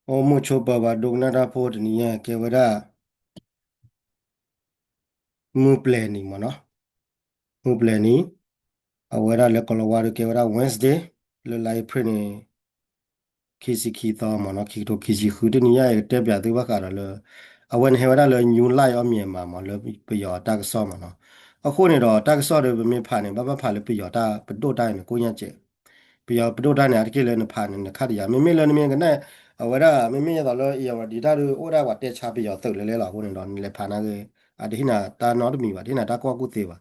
အိၣ်မုာ်ဆိးပၢၤပှၤဒိကနၣ်တၢ်ဖိတနံၤညါ ကဲဝဲဒၣ် မုၢ်ပျဲၤနံၤမ့ၢ်နီၤ, မုၢ်ပျဲၤနံၤ, အဝဲဒၣ်လၢကီၤလၤဝါဒီးကဲဝဲဒၣ် Wednesday လၢလါအ့ဖြ့ၣ်န့ၣ် ခံဆံခံသီမ့ၢ်နီၤ, ခံကထိခံဆံဃု တနံၤညါအံၤ ကတဲပၠးသုဘၣ်ဃးဒီးလၢ အဝဲန့ၣ်ဟဲဝဲဒၣ်လၢ New Light of Myanmar မ့ၢ် လၢပယီၤတၢ်ကစီၣ်မ့ၢ်နီၤ. အဃိန့ၣ်ဒီး တၢ်ကစီၣ်ဒီးပမ့ၢ်ဖးန့ၣ် ဘၣ်ဘၣ်ဖးလၢပယီၤတၢ်ပဒိၣ်တၢ်အံၤန့ၣ် ကိညါစဲး ပယီၤပဒိၣ်တၢ်န့ၣ် အါတက့ၢ်လၢနဖးန့ၣ် နခါတယၤ မ့မ့ၢ်လၢနမ့ၢ်ကနၣ် အဝဲဒၣ် မ့မ့ၢ်ဒ်သိးလၢ အ့ၣ်ယၣ်ဝတံၤတၢ်ဒီး အိၣ်ဒၣ်ပှၤတဲဆါပယီၤသုးလဲၤလဲၤလီၤ. အဃိန့ၣ်ဒီး နလဲၤဖးနာ်ဂ့ၤ အတဟ့ၣ်နၤတၢ်နီတမံၤဘၣ်, တဟ့ၣ်နၤတၢ်ကူၣ်ဘၣ်ကူၣ်သ့ဘၣ်,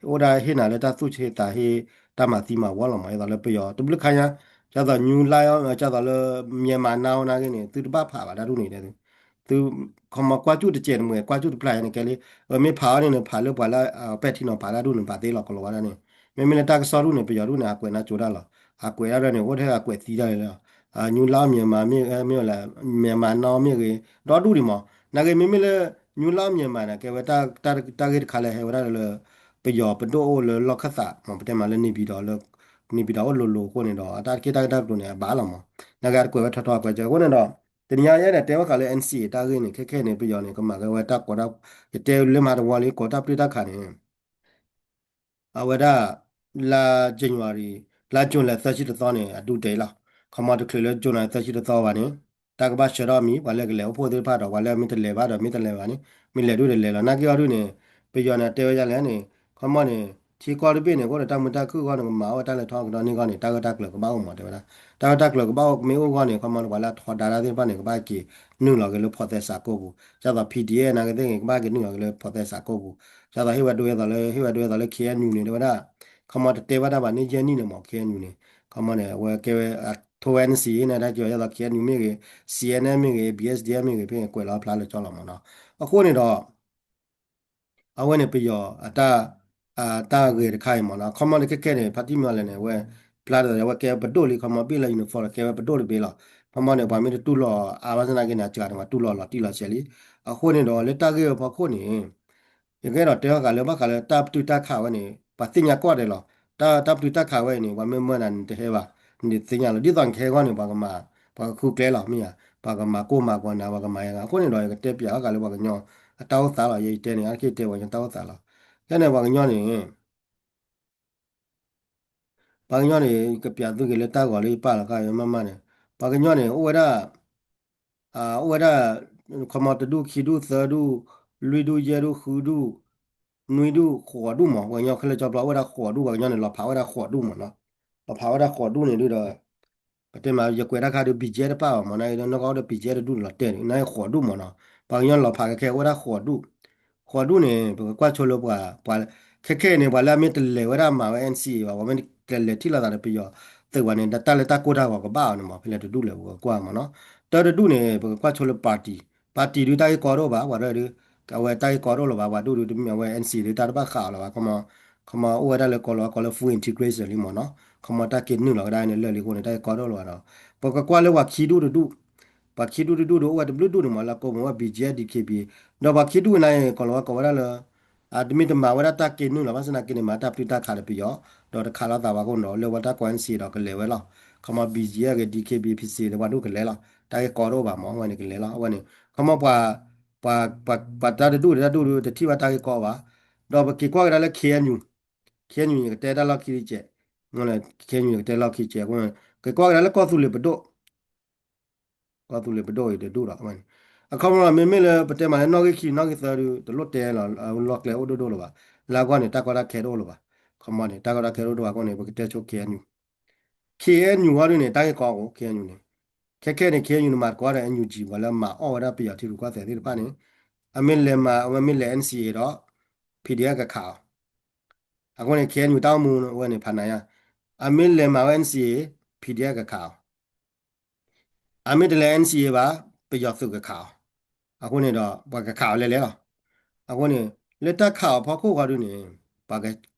အိၣ်ဒၣ်ဟ့ၣ်နၤလၢတၢ်သူၣ်ဆ့သးဟ့ တၢ်မၤသံမၤဝီလီၤမး. ဒ်သိးလၢပယီၤတဘျုးခါညါ ဒ်သိး New Light ဒ်သိးလၢ Myanmar Now နာ်ဂ့ၤန့ၣ် သုတဘၣ်ဖးဘၣ်တၢ်ဒ်န့ၣ်ဒီး သု ခီမီကွၢ်ကၠူၣ်တစဲးတမှဲၤ ကွၢ်ကၠူၣ်တပျၢ်ယါန့ၣ်ကဲလံ, အမ့ၢ်ဖးအီၤန့ၣ် နဖးလၢပှၤလၢ ပဲာ်ထံနီၤဖးတၢ်ဒ်န့ၣ် နဖးသ့လီၤ ကီၤလၤဝါဒၣ်န့ၣ်, မ့မ့ၢ်လၢတၢ်ကစီၣ်ဒ်န့ၣ် ပယီၤဒ်န့ၣ် အကွဲးနၢ်ကၠိတၢ်လီၤ. အကွဲးဒၣ်ဒီးန့ၣ် အိၣ်ထဲအကွဲးသံတၢ်လီၤ. New Light of Myanmar မ့ၢ် မ့ၢ်ဝဲလဲၣ် Myanmar Now မ့ၢ်ဂ့ၤ ဒီဒူၣ်ဒံးမး. နာ်ဂ့ၤ မ့မ့ၢ်လၢ New Light of Myanmar န့ၣ် ကဲဝဲတၢ်ဂ့ၢ်တခါလၢဟဲဝဲဒၣ်လၢ ပယီၤပဒိၣ်အိၣ်လၢလီၢ်ခၢၣ်သးမး ပတဲမးလၢ နေပြည်တော် လၢ နေပြည်တော် အိၣ်လိၤလိၤအဃိန့ၣ်ဒီး အတၢ်တက့ၢ်တၢ်ဂ့ၢ်တၢ်ကျိၤန့ၣ် အဘၣ်လီၤမး. နာ်ဂ့ၤ အတကွဲးဝဲထီထီအကွဲးကၢအဃိန့ၣ်ဒီး တနံၤညါယဲန့ၣ် တဲဘၣ်ဃးလၢ NCA တၢ်ဂ့ၢ်န့ၣ် ခဲခဲန့ၣ် ပယီၤန့ၣ် ကမၤကဲဝဲတၢ်ကီတၢ် ယတဲလၢမၤတဝီလံ ကီတၢ်ပျုၢ်တၢ်ခးန့ၣ် အဝဲဒၣ် လါ January လါ June လၢသၢဆံတသီန့ၣ် အဒုးတဲလီၤ. ခီမီတချုးလၢ June လၢသၢဆံတသီဘၣ်န့ၣ် တၢ်ကဘၣ်ဆှၢထီၣ်မံၤ ပှၤလၢကလဲၤအိၣ်ဖှိၣ်သ့ၣ်တဖၣ်ဒီး ပှၤလၢမ့ၢ်တလဲၤဘၣ်ဒီး မ့ၢ်တလဲၤဘၣ်န့ၣ် မ့ၢ်လဲၤဒုးတလဲၤလီၤ. နာ်ဂ့ၤအီၤဒုးန့ၣ် ပယီၤန့ၣ်တဲဝဲဒ်လဲၣ်န့ၣ် ခီမီန့ၣ် ထံကီၢ်တဘ့ၣ်န့ၣ် အဃိန့ၣ် တၢ်မုာ်တၢ်ခုၣ်အဂီၢ်န့ၣ် ကမၤအီၣ်ဝဲတၢ်လဲၤထီၣ်ကဒီးန့ၢ်အဂီၢ်န့ၣ် တၢ်ဂၢၢ်တၢ်ကျၢၤကဘၣ်အိၣ်မး တဲဝဲဒၣ်. တၢ်ဂၢၢ်တၢ်ကျၢၤကဘၣ်အိၣ်မ့ၢ်အိၣ်အဂီၢ်န့ၣ် ခီမီန့ၣ် ပှၤလၢအထီဒါတၢ်သ့ၣ်တဖၣ်န့ၣ် ကဘၣ်က့ၤနုာ်လီၤက့ၤလၢ ဖီၣ်သဲစးကိၢ်ပူၤ ဒ်သိး PDF နာ်ဂ့ၤသ့ၣ်ဂ့ၤ ကဘၣ်က့ၤနုာ်လီၤက့ၤလၢဖီၣ်သဲစးကိၢ်ပူၤ ဒ်သိး ဟ့ၣ်ဝဲဒိဒ်သိးလၢ ဟ့ၣ်ဝဲဒိဒ်သိးလၢ KNU န့ၣ် တဲဝဲဒၣ် ခီမီတတဲဘၣ်တၢ်ဘၣ်န့ၣ် ယဲၢ်နံၣ်န့ၣ်မး KNU န့ၣ် ခီမီန့ၣ် အဝဲကဲဝဲ ထိဝဲ NCA န့ၣ် တၢ်က့ၤအီၤဒ်သိး KNU မ့ၢ်ဂ့ၤ CNF မ့ၢ်ဂ့ၤ BSDF မ့ၢ်ဂ့ၤ ဖဲကွဲးလီၤဖျါလၢကၠီလီၤမးနီၤ. အဃိန့ၣ်ဒီး အဝဲန့ၣ်ပယီၤအတၢ် တၢ်ဂ့ၢ်တခါအံၤမးနီၤ ခီမီန့ၣ်ခဲခဲန့ၣ် ဖါတံၢ်မံၤအီၤလဲၣ်န့ၣ် အဝဲ ဖျါဒီးအဝဲကဲပဒိၣ်လံ ခီမီဘ့ၣ်လၢ uniform ဒီးကဲဝဲပဒိၣ်တဘ့ၣ်လီၤ. ခီမီန့ၣ် ပှၤမ့ၢ်တတူၢ်လိာ်အါဘၣ်ဆၣ်သနာ်က့န့ၣ် အစှၤန့ၣ် ပှၤတူၢ်လိာ်လီၤတံၢ်လီၤဆဲးလံ. အဃိန့ၣ်ဒီးလၢတၢ်ဂ့ၢ်အဖီခိၣ်န့ၣ် ယကအဲၣ်ဒိးတဲဘၣ်ဃးလၢ ဘၣ်ဃးလၢတၢ်ပတုာ်တၢ်ခးဝဲန့ၣ် ပှၤသ့ၣ်ညါကိးဂၤဒဲးလီၤ. တၢ် တၢ်ပတုာ်တၢ်ခးဝဲအံၤန့ၣ် ပှၤမ့ၢ်မၢနၤန့ၣ် တဟဲဘၣ်, နသ့ၣ်ညါလီၤ. ဒ်သိးနကဟဲအဂီၢ်န့ၣ် ပှၤကမၤ ပှၤကဃုကျဲလီၤ မ့ၢ်ဧါ, ပှၤကမၤကိၢ်မၤပှၤနၤ ပှၤကမၤယါဂၤ. အဃိန့ၣ်ဒီး ယကတဲပၠးဘၣ်ဃးလၢပှၤကညီအတၢ်အိၣ်သးလီၤ. ယတဲန့ၣ် အါတက့ၢ်တဲပှၤကညီတၢ်အိၣ်သးလီၤ. ခဲန့ၣ် ပှၤကညီန့ၣ် ပှၤကညီန့ၣ် ကပၠးသုက့ၤလၢတၢ်ဂီၤလၢယပာ်လီၤဃာ်မးမးန့ၣ် ပှၤကညီန့ၣ် အိၣ်ဝဲဒၣ် အိၣ်ဝဲဒၣ် ခီမီတဒူၣ်ခံဒူၣ်သၢဒူၣ် လွံၢ်ဒူၣ်ယဲၢ်ဒူၣ် ဃုဒူၣ် နွံဒူၣ် ဃိးဒူၣ်မး ပှၤကညီခဲလၢာ်ကၠီဖျီ အိၣ်ဝဲဒၣ်ဃိးဒူၣ် ပှၤကညီန့ၣ် လီၤဖးဝဲဒၣ်ဃိးဒူၣ်မးနီၤ. လီၤဖးဝဲဒၣ်ဃိးဒူၣ်န့ၣ်ဒုဒီး ပတဲမး ယကွဲးတၢ်ခါဒုး BGF တပာ်ဘၣ်မး နာ်က့ဒီး နီၢ်ကီၢ်အိၣ်ဒီး BGF တဒူၣ်န့ၣ်လီၤတဲာ်န့ၣ် နာ်က့ဃိးဒူၣ်မးနီၤ. ပှၤကညီလီၤဖးခဲခဲအိၣ်ဝဲဒၣ်ဃိးဒူၣ် ဃိးဒူၣ်န့ၣ် ပကကွၢ်ဆိလၢပှၤ ပှၤ ခဲခဲန့ၣ် ပှၤလၢအမ့ၢ်တလဲၤဝဲဒၣ်မၤဝဲ NCA ဘၣ် ပှၤမ့ၢ်တလဲၤထံၣ်လိာ်သးဒီးပယီၤသုးဘၣ်န့ၣ် တၢ်လၢတၢ်ကိၢ်တၢ်ဂီၤကဘၣ်အီၤန့ၣ်မး ဖဲလဲၣ်တဒူၣ်လဲၣ် ပကကွၢ်မးနီၤ. တၢတဒူၣ်န့ၣ် ပကကွၢ်ဆိလၢ party, party ဒုးတၢ်ဂ့ၢ်ကီတအိၣ်ဘၣ် ပှၤဒၣ်ဒုး အဝဲတၢ်ဂ့ၢ်ကီတအိၣ်လၢၤဘၣ် ပှၤဒၣ်ဒုး အဝဲ NCA ဒုးတၢ်တဘၣ်ဃးအီၤလၢၤဘၣ် ခီမီ ခီမီအိၣ်ဝဲဒၣ်လၢကီၢ်လီၤဝါကီၢ်လၢ full integration လံမးနီၤ ခီမီတၢ်က့ၤနုာ်လီၤဝဲဒၣ်န့ၣ်လၢာ်လံအဃိန့ၣ် တၢ်ဂ့ၢ်ကီတအိၣ်လၢၤဘၣ်ဒီး ပကကွၢ်လၢပှၤခံဒူၣ်တဒူၣ် ပှၤခံဒူၣ်တဒူၣ်ဒီးအိၣ်ဝဲတဘျုးဒူၣ်န့ၣ်မး လၢကိးမုၢ်ဝဲ BGF DKBA ဒီးပှၤခံဒူၣ်ဝဲန့ၣ် ကီၢ်လီၤဝါကိးဝဲဒၣ်လၢ အတမ့ၢ်တမၤဝဲဒၣ်တၢ်က့ၤနုာ်လီၤ ဘၣ်ဆၣ်သနာ်က့န့ၣ် မၤတၢ်ပတုာ်တၢ်ခးဒီးပယီၤ ဒီးတခးလိာ်သးဘၣ်အဃိန့ၣ်ဒီး လၢဝဲတၢ်ကီၢ် NCA ဒီးကလဲၤဝဲလီၤ ခီမီ BGF ဂ့ၤ DKBA PC ဒီးပှၤဒူၣ်ကလဲၤလီၤ တၢ်ဂ့ၢ်ကီတအိၣ်ဘၣ်မး အဝဲန့ၣ်ကလဲၤလီၤ အဝဲန့ၣ် ခီမီပှၤ ပှၤ ပှၤတၢ်တဒူၣ်ဒီးတၢ်ဒူၣ်ဒီး တထံၣ်ဘၣ်တၢ်ဂ့ၢ်ကီဘၣ် ဒီးပက့ၤကွၢ်ကဒါလၢ KNU, KNU န့ၣ် ကတဲတၢ်လီၢ်ခံတကဲး, KNU န့ၣ် ကတဲလီၢ်ခံတကဲးအဃိန့ၣ် က့ၤကွၢ်ကဒါလၢကီၢ်သူလ့ၤပဒိၣ် ကီၢ်သူလ့ၤပဒိၣ်အံၤတဒူၣ်ဒီး အခီပညီမ့မ့ၢ်လၢပတဲမးလၢနီၣ်ဂံၢ်ခံနီၣ်ဂံၢ်သၢဒုး တလိၣ်တဲလီၤ လီၢ်ကျဲအိၣ်ဒိၣ်ဒိၣ်လၢၤဘၣ်, လၢအဂီၢ်န့ၣ် တၢ်ကီတၢ်ခဲတအိၣ်လၢၤဘၣ်, ခီမီန့ၣ် တၢ်ကီတၢ်ခဲတအိၣ်ဒိၣ်ဘၣ်အဃိန့ၣ် ပကတဲဆိ KNU, KNU အီၤဒုးန့ၣ် တၢ်ဂ့ၢ်ကီအိၣ် KNU န့ၣ်, ခဲခဲန့ၣ် KNU န့ၣ် မၤတကီဒီး NUG ပှၤလၢမၤအီၣ်ဝဲဒၣ်ပယီၤထံရူၢ်ကီၢ်သဲးသ့ၣ်တဖၣ်န့ၣ်, အမ့ၢ်လဲၤမၤ အဝဲမ့ၢ်လဲၤ NCA ဒီး PDF ကခးအီၤ, အဃိန့ၣ် KNU တၢ်အိၣ်မူဝဲန့ၣ် ဖးနးယါ, အမ့ၢ်လဲၤမၤဝဲ NCA, PDF ကခးအီၤ အမ့ၢ်တလဲၤ NCA ဘၣ် ပယီၤသုးကခးအီၤ, အဃိန့ၣ်ဒီး ပှၤကခးအီၤလဲၤလဲၤလီၤ, အဃိန့ၣ် လၢတၢ်ခးအီၤဖီခိၣ်ဃီဒုးန့ၣ် ပှၤက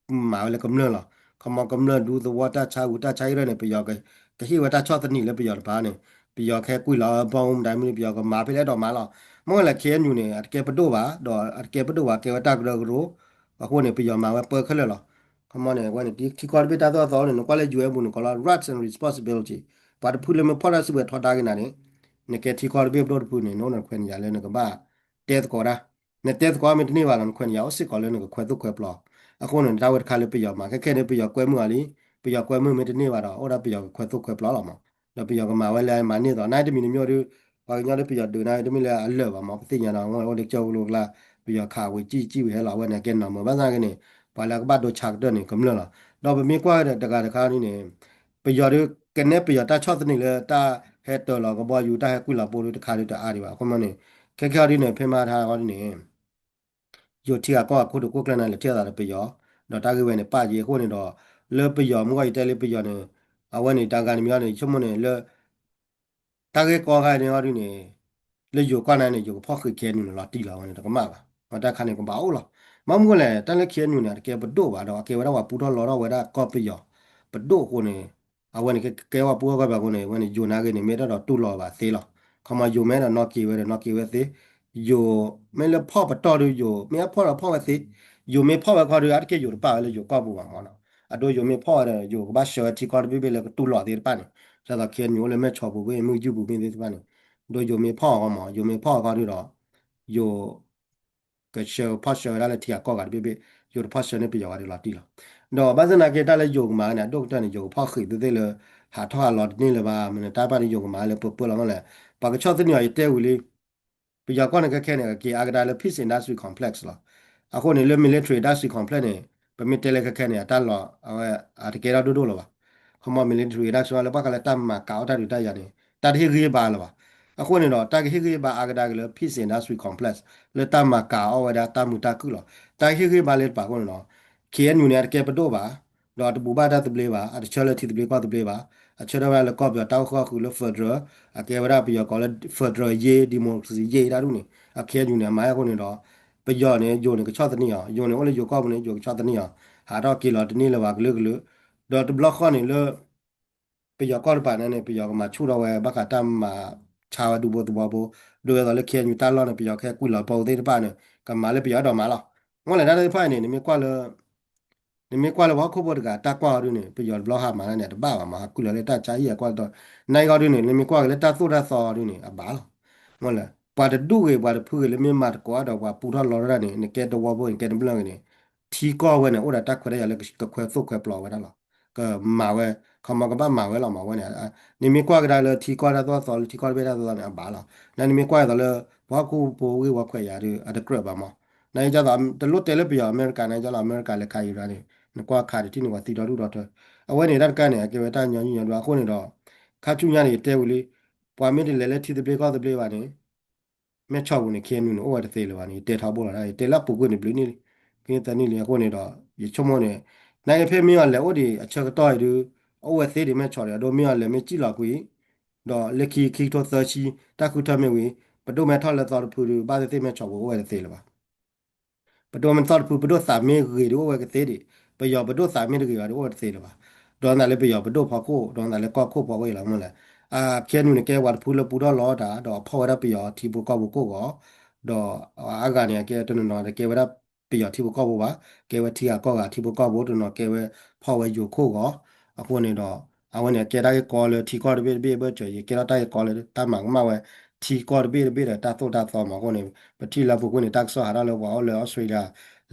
မၤဝဲလၢကမျၢၢ်လီၤ, ခီမီကမျၢၢ်ဒူသဝီတၢ်ဆါဟူးတၢ်ဆါဟံၣ်ရၢၢ်န့ၣ် ပယီၤကဟ့ၣ်ဝဲတၢ်ဆီၣ်သနံးလၢပယီၤတပၤန့ၣ်, ပယီၤကဟဲကွံာ်လီၤဘီမူဒါမ့ၢ် ပယီၤကမၤဖဲလဲၣ်အဲၣ်ဒိးမၤလီၤ, မ့ၢ်ဝဲလဲၣ် KNU န့ၣ် အတကဲပဒိၣ်ဘၣ် ဒီးအတကဲပဒိၣ်ဘၣ် ကဲဝဲတၢ်ကရၢကရိ, အဃိန့ၣ် ပယီၤမၤဝဲပၢခဲလၢာ်လီၤ, ခီမီန့ၣ် အဝဲန့ၣ် ထံကီၢ်တဘ့ၣ်တၢ်သိၣ်တၢ်သီန့ၣ် နကွၢ်လၢ UN ပူၤန့ၣ် ကိးလီၤ rights and responsibility, ပှၤတဖုလၢမ့ၢ်ဖီၣ်တၢ်စုကဝဲၤထီဒါက့ၤနၤန့ၣ်, နကဲထံကီၢ်တဘ့ၣ်ပဒိၣ်တဖုန့ၣ် နအိၣ်ဒီးခွဲးနယၤလၢနကဘၣ်တဲသကိးတၢ်, နတဲသကိးမ့ၢ်တန့ၢ်ဘၣ်ဒီး နခွဲးနယၤအိၣ်စ့ၢ်ကီးလၢနကခွဲးသိၣ်ခွဲးပျီ, အဃိန့ၣ် တၢ်ဝဲတခါလၢပယီၤမၤ ခဲခဲန့ၣ်ပယီၤကွဲမုာ်အီၤလံ, ပယီၤကွဲမုာ်မ့ၢ်တန့ၢ်ဘၣ်ဒီး အိၣ်ဒၣ်ပယီၤကခွဲးသိၣ်ခွဲးပျီလီၤမး, ဒီးပယီၤကမၤဝဲလၢမၤန့ၢ်သိး နတမံၤတမံၤဒုး ပှၤကညီဒီးပယီၤဒုးနၤ တမ့ၢ်လၢအလၢာ်ဘၣ်မး ပသ့ၣ်ညါဒီး အိၣ်လၢကစၢၢ်ဝံၤလိကျါ ပယီၤခးဝံၤစံၣ်စံၣ်ဝံၤဟဲလီၤ အဝဲန့ၣ် ကဲနီၢ်မုာ် ဘၣ်ဆၣ်က့န့ၣ် ပှၤလၢကဘၣ်ဒိဆါကတၢၢ်န့ၣ် ကမျၢၢ်လီၤ, ဒီးပမ့ၢ်ကွၢ်တဂၤတခါန့ၣ် ပယီၤဒုး ကနဲပယီၤတၢ်ဆီၣ်သနံးလၢတၢ်ဟဲတၢၤလီၤ ကဘီယူၤ တၢ်ဟဲကွံာ်လီၤဘိဒုး တခါဒုးတအါဒံးဘၣ် အခီပညီန့ၣ် ခဲခဲအံၤဒုးန့ၣ် ဖဲမဟါတခါဒုးန့ၣ် ယိၤထံဂၤကီၢ်ဂၤခိၣ်ဒုး ကိၣ်ကျဲၢ်နၤလဲၤထံၣ်အသးဒီးပယီၤ, ဒီးတၢ်ဂ့ၢ်ဝဲန့ၣ်ပာ်က့ၤအဃိန့ၣ်ဒီး လၢပယီၤမုၢ်ဂီၢ် ယတဲလၢပယီၤန့ၣ် အဝဲန့ၣ် တဂၤန့ၣ်မ့ၢ်အီၤန့ၣ် ယဆိကမိၣ်န့ၣ်လၢ တၢ်ဂ့ၢ်ကီဂၤန့ၣ်အီၤဒုးန့ၣ် လၢယိၤကီၢ်နၤန့ၣ် ယိၤကဖီၣ်ဃံး KNU န့ၣ် လီၤတံၢ်လီၤ အဝဲန့ၣ် တကမၣ်ဘၣ်, တၢ်ခါန့ၣ် ကဘၣ်အိၣ်လီၤ, မ့ၢ်မနုၤလဲၣ် တၢ်လၢ KNU န့ၣ် အတကဲပဒိၣ်ဘၣ်ဒီး အကဲဝဲဒၣ်ပှၤပူထီၣ်လီထီၣ်ဝဲဒၣ်ကီၢ်ပယီၤ ပဒိၣ်အဃိန့ၣ် အဝဲန့ၣ် ကကဲပှၤပူထီၣ်ကီၢ်ပယီၤအဃိန့ၣ် အဝဲန့ၣ် ယိၤနာ်က့န့ၣ် မ့ၢ်တၢ်ဒီးတူၢ်လိာ်ဘၣ်သ့လီၤ, ခီမီယိၤမ့ၢ်ဒီးနီၣ်က့ၤဝဲဒီးနီၣ်က့ၤဝဲသ့, ယိၤမ့ၢ်လၢဖီၣ်ပတီၢ်ဒုး ယိၤမ့ၢ်အဖီၣ်ဒီးဖီၣ်ဝဲသ့, ယိၤမ့ၢ်ဖီၣ်ဝဲခီဒုး အါတက့ၢ်ယိၤတပာ်ဝဲလၢယိၤကီၢ်ပူၤဘၣ်မးနီၤ, အဒိယိၤမ့ၢ်ဖီၣ်ဝဲဒီး ယိၤကဘၣ်ဆှၢဝဲထံကီၢ်တဘ့ၣ်ဘ့ၣ်လၢကတူၢ်လိာ်သ့ၣ်တဖၣ်န့ၣ်, ဒ်သိး KNU အိၣ်လၢမဲၢ်ဆီးပူၤဘ့ၣ် မုၢ်ယူၢ်ပူၤဘ့ၣ်သ့ၣ်တဖၣ်န့ၣ်, ဒိယိၤမ့ၢ်ဖီၣ်အီၤမး ယိၤမ့ၢ်ဖီၣ်အီၤခီဒုးဒီး ယိၤ ကဆှၢဖီၣ်ဆှၢဝဲဒၣ်လၢထံဂၤကီၢ်ဂၤတဘ့ၣ်ဘ့ၣ်, ယိၤတဖီၣ်ဆှၢန့ၢ်ပယီၤဂၤဒုးလီၤတံၢ်လီၤ, ဒီးဘၣ်ဆၣ်သနာ်က့ တၢ်လၢယိၤကမၤန့ၣ် အဒိၣ်ကတၢၢ်န့ၣ် ယိၤကဖီၣ်ဃံးသ့သ့ၣ်လၢ ဟးထီၣ်ဟးလီၤတန့ၢ်လၢၤဘၣ်, မ့ၢ်တၢ်တဖၣ်န့ၣ် ယိၤကမၤလၢပှဲၤပှဲၤလီၤမးလဲၣ်, ပှၤကဆီၣ်သနံးအီၤ ယတဲဝံၤလံ ပယီၤကီၢ်န့ၣ်ခဲခဲန့ၣ် ကက့ၤအါကဒါလၢ peace industry complex လီၤ, အဃိန့ၣ် လၢ military industry complex န့ၣ် ပမ့ၢ်တဲလၢခဲခဲန့ၣ် အတၢ်လီၤ အဝဲ အတကဲထီၣ်ဒိၣ်ဒိၣ်လၢၤဘၣ်, ခီမီ military industry လၢဘၣ်ဃးလၢတၢ်မၤကၤအီၣ်တၢ်ဒုးတၢ်ယၤန့ၣ် တၢ်တဟ့ၣ်ဂံၢ်ဘါလၢၤဘၣ်, အဃိန့ၣ်ဒီး တၢ်ကဟ့ၣ်ဂံၢ်ဘါအါကဒါက့ၤလၢ peace industry complex လၢတၢ်မၤကၤအီၣ်ဝဲဒၣ်တၢ်မုာ်တၢ်ခုၣ်လီၤ, တၢ်ကဟ့ၣ်ဂံၢ်ဘါလၢတပၤအဃိန့ၣ်ဒီး KNU န့ၣ် အတကဲပဒိၣ်ဘၣ်, ဒီးတဘူၣ်ဘၣ်တၢ်သဘျ့ဘၣ်, အတဆၢလၢထံသဘျ့ကီၢ်သဘျ့ဘၣ်, အဆၢထၢၣ်ဝဲဒၣ်လၢကီၢ်ပယီၤတၢ်အိၣ်ဃူအိၣ်ဃုာ်လၢ federal, အကဲဝဲဒၣ်ပယီၤကိးလၢ federal ယ့ democracy ယ့ တၢ်ဒ်န့ၣ်, အ KNU န့ၣ် အမၤအဃိန့ၣ်ဒီး ပယီၤန့ၣ် ယိၤန့ၣ် ကဆီၣ်သနံးအီၤ, ယိၤန့ၣ် အိၣ်လၢယိၤကီၢ်ပူၤန့ၣ် ယိၤကဆီၣ်သနံးအီၤ, ဟးထီၣ်က့ၤလီၤတန့ၢ်လၢၤဘၣ်ကလုာ်ကလုာ်, ဒီးတဘျီဃီန့ၣ်လၢ ပယီၤကီၢ်တပၤန့ၣ်န့ၣ် ပယီၤကမၤဆူၣ်ထီၣ်ဝဲ ဘၣ်ဃးတၢ်မၤဆါဝဲဒူဖိသဝီဖိ, ဒ်သိးလၢ KNU တၢ်လီၢ်န့ၣ် ပယီၤကဟဲကွံာ်လီၤပီသ့ၣ်တဖၣ်န့ၣ် ကမၤလၢပယီၤအဲၣ်ဒိးမၤလီၤ, မ့ၢ်လဲၣ် တၢ်သ့ၣ်တဖၣ်အံၤန့ၣ် နမ့ၢ်ကွၢ်လၢ နမ့ၢ်ကွၢ်လၢပှၤဟီၣ်ခိၣ်ဖိတဂၤတၢ်ကွၢ်အီၤဒ်န့ၣ် ပယီၤတဘျီဟးမၤတၢ်န့ၣ် အတဘၣ်ဘၣ်မး ဟးကွံာ်လီၤလၢတၢ်ဆါဟံၣ်အကွၢ်တတီၤ, နာ်က့အီၤဒ်န့ၣ် နမ့ၢ်ကွၢ်က့ၤလၢတၢ်သိၣ်တၢ်သီအီၤဒ်န့ၣ် အဘၣ်လီၤ, မ့ၢ်လဲၣ် ပှၤတဒူၣ်ဂ့ၤ ပှၤတဖုဂ့ၤလၢမ့ၢ်မၤသကိးဒီးပှၤပူထီၣ်လီထီၣ်တၢ်န့ၣ် နကဲတဝီဖိ နကဲတမျၢၢ်ဂ့ၤန့ၣ် ထံကီၢ်ဝဲန့ၣ် အိၣ်ဒီးတၢ်ခွဲးတၢ်ယာ်လၢကခွဲးသိၣ်ခွဲးပျီဝဲဒၣ်လီၤ, ကမၤဝဲ, ခီမီကဘၣ်မၤဝဲလီၤမးဝဲန့ၣ်, နမ့ၢ်ကွၢ်ကဒါလၢထံကီၢ်တၢ်သိၣ်တၢ်သီ လၢထံကီၢ်တဘ့ၣ်တၢ်သိၣ်တၢ်သီန့ၣ် အဘၣ်လီၤ, နမ့ၢ်ကွၢ်ဒ်သိးလၢ ပှၤဟီၣ်ခိၣ်ဖိဂ့ၢ်ဝီခွဲးယာ်ဒီး အတကြၢးဘၣ်မး, နကဲသိး တလိၣ်တဲလၢပယီၤအမဲရကၤ နကဲလီၤ အမဲရကၤလဲၤခးအံၤရၣ်န့ၣ် နကွၢ်ခးဒံးထံၣ်န့ၣ် ပှၤသံဒီဒူၣ်ဒီထၢ, အဝဲန့ၣ်တၢ်တခါန့ၣ် အကဲဝဲတၢ်ညီနုၢ်ညီဒွးအဃိန့ၣ်ဒီး ခါဆူညါန့ၣ် ယတဲဝံၤလံ, ပှၤမ့ၢ်တလဲၤလၢထံသဘျ့ကီၢ်သဘျ့ဘၣ်န့ၣ် မဲၢ်ဆီးပူၤန့ၣ် KNU န့ၣ် အိၣ်ဝဲတသ့လၢၤဘၣ်န့ၣ် ယတဲထီဘိလီၤ, ယတဲလၢအပူၤကွံာ်န့ၣ် ဘျုးနံၣ်လံ, ကသၢနံၣ်လံအဃိန့ၣ်ဒီး ယဆိကမိၣ်န့ၣ် နကဖဲမ့ၢ်အီၤလဲၤအိၣ်ဒံးအဆၢကတီၢ်အံၤဒုး အအိၣ်ဝဲသ့ဒံးမဲၢ်ဆီးဒီး အဒိမ့ၢ်အီၤလဲၤမ့ၢ်စံၣ်လီၤကွံာ် ဒီးလၢခံခံကထိသၢဆံ တၢ်ဃုထၢမ့ၢ်ဝံၤ ပဒိၣ်မဲထီၣ်လၢသီတဖုဒုး ဘၣ်သ့ၣ်သ့ၣ်မဲၢ်ဆီးပူၤအိၣ်ဝဲတသ့လၢၤဘၣ် ပဒိၣ်မ့ၢ်သီတဖု ပဒိၣ်သးမ့ၢ်ဂ့ၤဒုးအိၣ်ဝဲကသ့ဒံး, ပယီၤပဒိၣ်သးမ့ၢ်တဂ့ၤဘၣ်ဒုးအိၣ်ဝဲတသ့လၢၤဘၣ်. ဒီးနသးလၢပယီၤပဒိၣ်ဖီခိၣ် ဒီးနသးလၢကီၢ်ခိၣ်ဖီခိၣ်အံၤလီၤမ့ၢ်လဲၣ်. အ KNU န့ၣ် ကဲပှၤတဖုလၢပူထီၣ်လီတၢ် ဒီးအဖီၣ်ဝဲဒၣ်ပယီၤထံဖိကီၢ်ဖိကိၢ်ဂီၤ, ဒီးအါဂၤန့ၣ် အကဲတနီၤနီၤ တကဲဝဲဒၣ်ပယီၤထံဖိကီၢ်ဖိဘၣ်, ကဲဝဲထံဂၤကီၢ်ဂၤထံဖိကီၢ်ဖိ တနီၤကဲဝဲဖီၣ်ဝဲယိၤခိၣ်ဂီၤ, အဃိန့ၣ်ဒီး အဝဲန့ၣ် ကဲတၢ်ဂ့ၢ်ကီလၢထံကီၢ်တဘ့ၣ်တဘ့ၣ်အဘၢၣ်စၢၤ ယကဲထီၣ်တၢ်ဂ့ၢ်ကီလၢတၢ်မၤကမၣ်ဝဲ ထံကီၢ်တဘ့ၣ်တဘ့ၣ်ဒီးတၢ်သိၣ်တၢ်သီမး. အဃိန့ၣ် ပထံၣ်လၢပူၤကွံာ်န့ၣ် တၢ်ကစီၣ်ဟးထီၣ်လၢပှၤအိၣ်လၢ Australia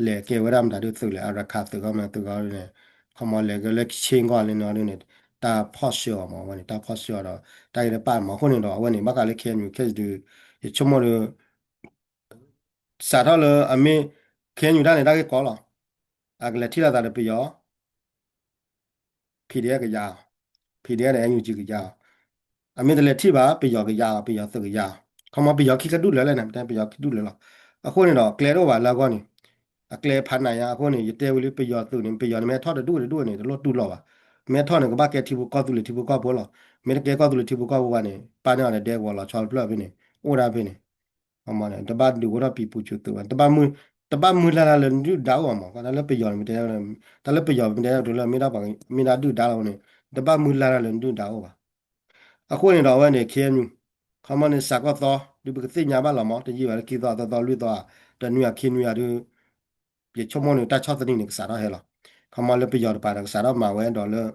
လဲၤကဲဝဲဒၣ်မတၤဒုးသုးလဲၣ် Arakan သုးဂီၢ်မတၤသုးဂီၢ်န့ၣ် ခီမီလဲၤကလၢ Chin ဂီၢ်လၢန့ၣ်ဒုးန့ၣ် တၢ်ဖီၣ်ဆှၢအီၤမး အဝဲန့ၣ် တၢ်ဖီၣ်ဆှၢအီၤဒီး တၢ်ဂ့ၢ်တဖၣ်မး. အဃိန့ၣ်ဒီး အဝဲန့ၣ် ဘၣ်ဃးလၢ KNU case ဒုး ယဆိကမိၣ်ဒီး စးထီၣ်လၢအမ့ၢ် KNU တၢ်န့ၣ် တၢ်ဂ့ၢ်ကီလီၤ. အကလဲၤထံၣ်လိာ်သးဒီးပယီၤ PDF ကယါအီၤ, PDF ဒီး NUG ကယါအီၤ, အမ့ၢ်တလဲၤထံၣ်ဘၣ် ပယီၤကယါအီၤ ပယီၤသုးကယါအီၤ, ခီမီပယီၤခံကဒူၣ်လၢာ်လဲၣ်န့ၣ် ပတဲပယီၤခံဒူၣ်လၢာ်လီၤ. အဃိန့ၣ်ဒီး ကျဲတအိၣ်ဘၣ်လၢအဂီၢ်န့ၣ် အကျဲဖးနးယါ. အဃိန့ၣ် ယတဲဝံၤလံ ပယီၤသုးန့ၣ် ပယီၤန့ၣ် မ့ၢ်ထီၣ်တဒူၣ်တဒူၣ်န့ၣ် တလိၣ်တူၢ်လိာ်ဘၣ်. မ့ၢ်ထီၣ်န့ၣ် ကဘၣ်ကဲထံဖိကီၢ်သူလ့ၤထံဖိကီၢ်ဖိလီၤ. မ့ၢ်တကဲကီၢ်သူလ့ၤထံဖိကီၢ်ဖိဘၣ်န့ၣ် ပာ်န့ၢ်အီၤဒီးဒဲကဝီၤလီၤဆီတဖျၢၣ်ဖဲန့ၣ် အိၣ်ဒၣ်ဖဲန့ၣ် တဘၣ်ဒုးအိၣ်ထီၣ်ပံၤပူၤစူၤသုးဘၣ်, တဘၣ်မုၢ်လၢ်လၢ်လၢနဒုၣ်ဒါအိၣ်ဘၣ်မး. တၢ်လၢပယီၤန့ၣ် မ့ၢ်တဲ တၢ်လၢပယီၤမ့ၢ်တဲ မ့ၢ်ဒၣ်ဒုၣ်ဒါလီၤန့ၣ် တဘၣ်မုၢ်လၢ်လၢ်လၢနဒုၣ်ဒါအိၣ်ဘၣ်. အဃိန့ၣ်ဒီး အဝဲန့ၣ် KNU ခီမီန့ၣ် စးကီၢ်သီ ဒုးပကသ့ၣ်ညါဘၣ်လီၤမး တယံာ်ဘၣ်လၢခံသီသၢသီလွံၢ်သီဧါ တနွံအခံနွံအဒုး ယဆိကမိၣ်န့ၣ် တၢ်ဆီၣ်သနံးန့ၣ် ကစးထီၣ်ဟဲလီၤ. ခီမီလၢပယီၤတပၤဒီး ကစးထီၣ်မၤဝဲဒီးလၢ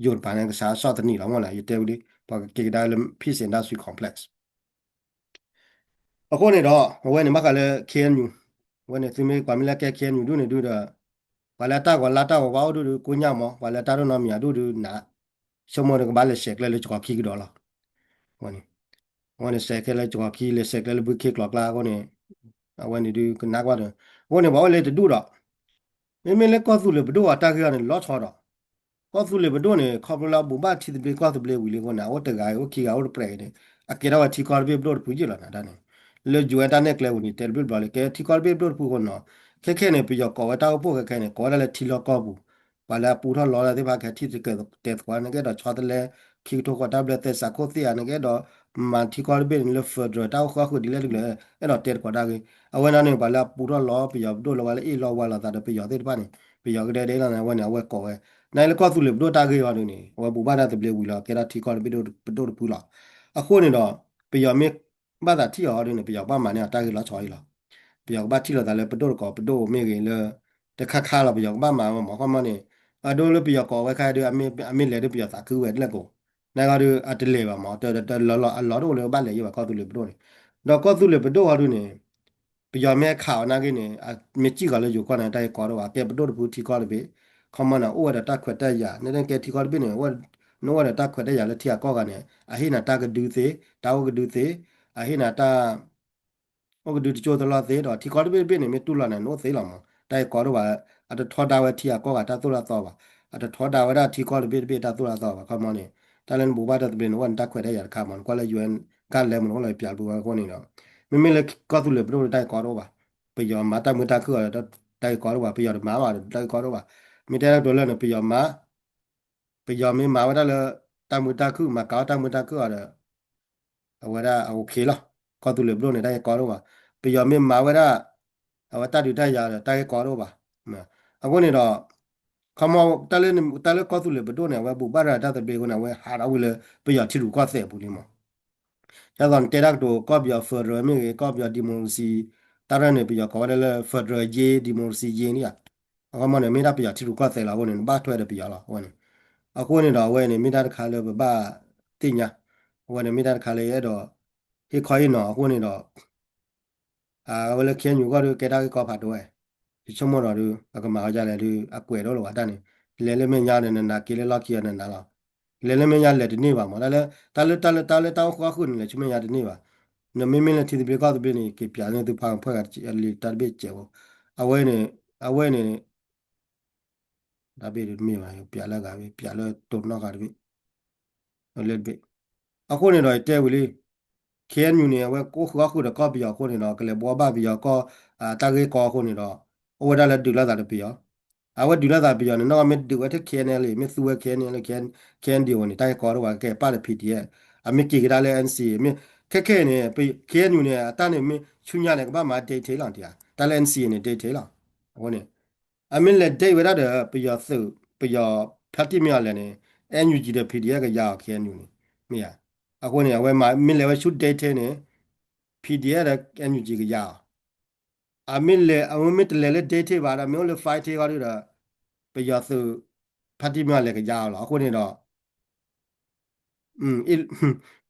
ယိၤတပၤန့ၣ် ကစးဆီၣ်သနံးလီၤမးလၢ ယတဲဝဲဒ် ပှၤကက့ၤကဒါလၢ Peace Industry Complex အဃိန့ၣ်ဒီး အဝဲန့ၣ်ဘၣ်ဃးလၢ K N U အဝဲန့ၣ်သုမ့ၢ်ကွၢ်မ့ၢ်လၢကဲ K N U ဒူၣ်န့ၣ်ဒူၣ်ဒီး ပှၤလၢအတၢ်ဂီၤလါတၢ်ဂီၤဝါအိၣ်ဒူၣ်ဒီးကိညၢ်မး ပှၤလၢတၢ်ဒိၣ်နီတမံၤအဒူၣ်ဒုးနး ဆိကမိၣ်ဒီးကဘၣ်လဲၤဆဲးကျဲလၢကီၤခံကဒီးလီၤ. အဝဲန့ၣ် အဝဲန့ၣ်ဆဲးကျဲလၢကီၤခံ လဲၤဆဲးကျဲလၢဘုခ့ကျိၤကျါအဃိန့ၣ် အဝဲန့ၣ်ဒုးကနၣ်ကွၢ်ဒီး အဃိန့ၣ် ပှၤအိၣ်လၢတဒူၣ်ဒီး မ့မ့ၢ်လၢကီၢ်သူလ့ၤပဒိၣ်အတၢ်ဂ့ၢ်အီၤန့ၣ် လီၤဆီဒီး ကီၢ်သူလ့ၤပဒိၣ်န့ၣ် ခီဖျိလၢအဘူးဘၣ်ထံသဘျ့ကီၢ်သဘျ့ဝံၤလံအဃိန့ၣ် အအိၣ်တဂၤအိၣ်ခံဂၤအိၣ်တပြဲးအံၤန့ၣ် အကဲထီၣ်ဝဲထံကီၢ်တဘ့ၣ်ပဒိၣ်တဖုယ့ၣ်လီၤနၤတၢ်န့ၣ် လၢယိၤဝဲတၢ်နဲၣ်ကျဲပူၤန့ၣ် တဲတဘျုးဘျီလံ ကဲထံကီၢ်တဘ့ၣ်ပဒိၣ်တဖုအဃိန့ၣ် ခဲခဲန့ၣ် ပယီၤကိးဝဲတၢ်အိၣ်ဖှိၣ်ခဲခဲန့ၣ် ကိးဝဲဒၣ်လၢထံလီၢ်ကီၢ်ပူၤ ပှၤလၢအပူထီၣ်လီတၢ်သ့ၣ်တဖၣ်ခဲထံၣ်တကဲး တဲသကိးနကအဲၣ်ဒိးဆီတလဲ ခံကထိဃီတၢ်ဘျၢသဲစးခိၣ်သ့ၣ်ဧါ နကအဲၣ်ဒိးမၤထံကီၢ်တဘ့ၣ်န့ၣ်လၢ federal တၢ်အိၣ်ဃုာ်ဃုာ်ဒ်လဲၣ်တကလုာ် အဲၣ်ဒိးတဲသကိးတၢ်ဂ့ၢ် အဝဲဒၣ်န့ၣ် ပှၤလၢအပူထီၣ်လီပယီၤပဒိၣ်လၢဝဲလၢအ့ၣ်လီၤဝါလီၤသးဒီး ပယီၤသ့ၣ်တဖၣ်န့ၣ် ပယီၤကဒဲဒဲလီၤန့ၣ် အဝဲန့ၣ် အဝဲကိးဝဲ နလၢကီၢ်သူလ့ၤပဒိၣ်တၢ်ဂ့ၢ်အီၤဒ်န့ၣ် အဝဲဘူးဘၣ်တၢ်သဘျ့ဝံၤလီၤ ကဲထီၣ်ထံကီၢ်တဘ့ၣ်ပဒိၣ်တဖုလီၤ. အဃိန့ၣ်ဒီး ပယီၤမ့ၢ်ဘၣ်သးထံၣ်အီၤဒ်န့ၣ် ပယီၤကဘၣ်မၤန့ၢ်အီၤတၢ်ဂ့ၢ်လီၤဆီအံၤလီၤ. ပယီၤကဘၣ်ထံၣ်လိာ်သးလၢပဒိၣ်တကိးပဒိၣ်မ့ၢ်ဂ့ၤလၢ တခါခါလီၤ ပယီၤကဘၣ်မၤဝဲမး ခီမီန့ၣ် အဒိလၢပယီၤကိးဝဲခါဒ် အမ့ၢ်လဲၤဒ်ပယီၤသးခုဝဲဒ်လဲၣ်ကိး နဂီၢ်ဒ်အတလဲၤဘၣ်မး တလီၤအလီၢ်တအိၣ်လၢဘၣ်လဲၤယ့ၢ်ဘၣ်ကီၢ်သူလ့ၤပဒိၣ်န့ၣ် ဒီးကီၢ်သူလ့ၤပဒိၣ်အီၤဒ်န့ၣ် ပယီၤမ့ၢ်ခးအီၤနာ်က့န့ၣ် မ့ၢ်စံၣ်ဃီၤလၢယိၤကီၢ်န့ၣ် တၢ်ဂ့ၢ်ကီတအိၣ်ဘၣ် ကဲပဒိၣ်တဖုထံကီၢ်တဘ့ၣ် ခီမီန့ၣ် အိၣ်ဝဲဒီးတၢ်ခွဲးတၢ်ယာ် နကဲထံကီၢ်တဘ့ၣ်န့ၣ် နအိၣ်ဝဲဒီးတၢ်ခွဲးတၢ်ယာ်လၢထံဂၤကီၢ်ဂၤန့ၣ် အဟ့ၣ်နၤတၢ်ကဒုသ့ တၢ်အိၣ်ကဒုသ့ အဟ့ၣ်နၤတၢ် အိၣ်ကဒုတကၠိတလီၢ်သ့ဒီး ထံကီၢ်တဘ့ၣ်တဘ့ၣ်န့ၣ် မ့ၢ်တူၢ်လိာ်နၤန့ၣ် အိၣ်သ့လီၤမး တၢ်ဂ့ၢ်ကီတအိၣ်ဘၣ် အတထီဒါဝဲထံဂၤကီၢ်ဂၤတၢ်သိၣ်တၢ်သီဘၣ် အတထီဒါဝဲဒၣ်ထံကီၢ်တဘ့ၣ်တဘ့ၣ်တၢ်သိၣ်တၢ်သီဘၣ် ခီမီန့ၣ် တၢ်လၢနဘူးဘၣ်တၢ်သဘျ့န့ၣ် အိၣ်ဝဲနတၢ်ခွဲးတၢ်ယာ်တခါမး နကွၢ်လၢ ယူၢ်အ့ၣ် ကၢ်လဲမး နအိၣ်လီၤပၠးပူၤဝဲအဃိန့ၣ်ဒီး မ့မ့ၢ်လၢကီၢ်သူလ့ၤပဒိၣ်တၢ်ဂ့ၢ်ကီတအိၣ်ဘၣ် ပယီၤမၤတၢ်မုာ်တၢ်ခုၣ်အီၤဒီး တၢ်ဂ့ၢ်ကီတအိၣ်ဘၣ် ပယီၤတမၤဘၣ်ဒီး တၢ်ဂ့ၢ်ကီတအိၣ်ဘၣ် မ့ၢ်တဲတၢ်ကတိၤလၢန့ၣ် ပယီၤမၤ ပယီၤမ့ၢ်မၤဝဲဒၣ်လၢ တၢ်မုာ်တၢ်ခုၣ် မၤကၤအီၣ်တၢ်မုာ်တၢ်ခုၣ်အီၤဒီး အဝဲဒၣ်အ okay လီၤ. ကီၢ်သူလ့ၤပဒိၣ်န့ၣ် တၢ်ဂ့ၢ်ကီတအိၣ်ဘၣ်. ပယီၤမ့ၢ်မၤဝဲဒၣ် အဝဲတၢ်ဒုးတၢ်ယၤဒီး တၢ်ဂ့ၢ်ကီတအိၣ်ဘၣ်. အဃိန့ၣ်ဒီး ခီမီ တၢ်လၢ တၢ်လၢကီၢ်သူလ့ၤပဒိၣ်န့ၣ် အဝဲဘူးဘၣ်တၢ်သဘျ့အဃိန့ၣ် အဝဲဟးထီၣ်ဝံၤလၢပယီၤထံရူၢ်ကီၢ်သဲးအပူၤလံမး ဒ်သိးနတဲတၢ်ကတိၤ ကီၢ်ပယီၤ federal မ့ၢ်ဂ့ၤ ကီၢ်ပယီၤ democracy တၢ်ရဲၣ်န့ၣ် ပယီၤကိးဝဲဒၣ်လၢ federal ယ့ democracy ယ့န့ၣ်ဧါ. အခီမီန့ၣ် မ့ၢ်ဒၣ်ပယီၤထံရူၢ်ကီၢ်သဲးလီၤအဃိန့ၣ် နဘၣ်ထွဲဒီးပယီၤလီၤအဃိန့ၣ်. အဃိန့ၣ်ဒီး အဝဲန့ၣ် မ့ၢ်တၢ်တခါလၢပဘၣ်သ့ၣ်ညါ, အဝဲန့ၣ် မ့ၢ်တၢ်တခါလၢယအဲၣ်ဒိး ဟ့ၣ်ခီဟ့ၣ်နီၤအဃိန့ၣ်ဒီး အဝဲလၢ K N U ဂီၢ်ဒုး ကဲတၢ်ဂ့ၢ်ကီဖးဒိၣ်ဝဲ, ယဆိကမိၣ်ဒီးဒုး အကမၤဝဲဒ်လဲၣ်ဒုး အကွဲးဒိၣ်လၢၤဘၣ်တၢ်န့ၣ်, လဲၤလၢမဲာ်ညါဒီးနနၤ က့ၤလၢလီၢ်ခံအီၤနနၤလီၤ. လဲၤလၢမဲာ်ညါလဲၤတန့ၢ်ဘၣ်မး, တၢ်လၢ တၢ်လၢ တၢ်လၢတၢ်အိၣ်ဃူအိၣ်ဃုာ်န့ၣ် လဲၤဆူမဲာ်ညါတန့ၢ်ဘၣ်. နမ့မ့ၢ်လၢထံသဘျ့ကီၢ်သဘျ့န့ၣ် က့ၤပၠးန့ၢ်သုဖါဖှဲၣ်ဂၤလံာ်တၢ်တဘ့ၣ်စဲးဖိ, အဝဲန့ၣ် အဝဲန့ၣ် တၢ်ဘ့ၣ်ဒုးတမ့ၢ်ဘၣ်, ပၠးလၢဂၤဘ့ၣ်, ပၠးလၢတိၢ်နီၣ်ဂၤတဘ့ၣ်, လၢတဘ့ၣ်. အဃိန့ၣ်ဒီး ယတဲဝံၤလံ, K N U န့ၣ် အဝဲကအိၣ်ဃူအိၣ်ဃုာ်ဒီးကီၢ်ပယီၤအဃိန့ၣ်ဒီး ကလဲၤဘှီဘၣ်ပယီၤကီၢ် တၢ်ဂ့ၢ်ကီအဃိန့ၣ်ဒီး အိၣ်ဝဲဒၣ်လၢဒုးလိာ်သးဒီးပယီၤ, အဝဲဒုးလိာ်သးပယီၤန့ၣ် နီၢ်ကီၢ်မ့ၢ်ဒုးဝဲထဲ K N L A မ့ၢ်သူဝဲ K N L A K N D O န့ၣ် တၢ်ဂ့ၢ်ကီတအိၣ်ဘၣ် ကဲပာ်ဒီး P D F, အမ့ၢ်က့ၤကဒါလၢ N C A မ့ၢ် ခဲခဲအံၤန့ၣ် K N U န့ၣ် အတၢ်န့ၣ်မ့ၢ်ဆူညါန့ၣ် ကဘၣ်မၤ dictate လီၤတံၢ်, တၢ်လၢ N C A န့ၣ် dictate လီၤ. အဃိန့ၣ် အမ့ၢ်လဲၤဒ့ဝဲဒၣ်ဒီး ပယီၤသုး ပယီၤဖါတံၢ်မ့ၢ်အီၤလဲၣ်န့ၣ် N U G ဒီး P D F ကယါအီၤ K N U န့ၣ်, မ့ၢ်ဧါ. အဃိန့ၣ် အဝဲမ့ၢ်လဲၤဝဲဆူ dictate န့ၣ် P D F ဒီး N U G ကယါအီၤ. အမ့ၢ်လဲၤ အမ့ၢ်တလဲၤလၢ dictate ဘၣ်ဒီး မ့ၢ်အိၣ်လၢ fighting ဂီၢ်ဒုးဒီး ပယီၤသုး ဖါတံၢ်မ့ၢ်အီၤလဲၣ်ကယါအီၤလီၤ. အဃိန့ၣ်ဒီး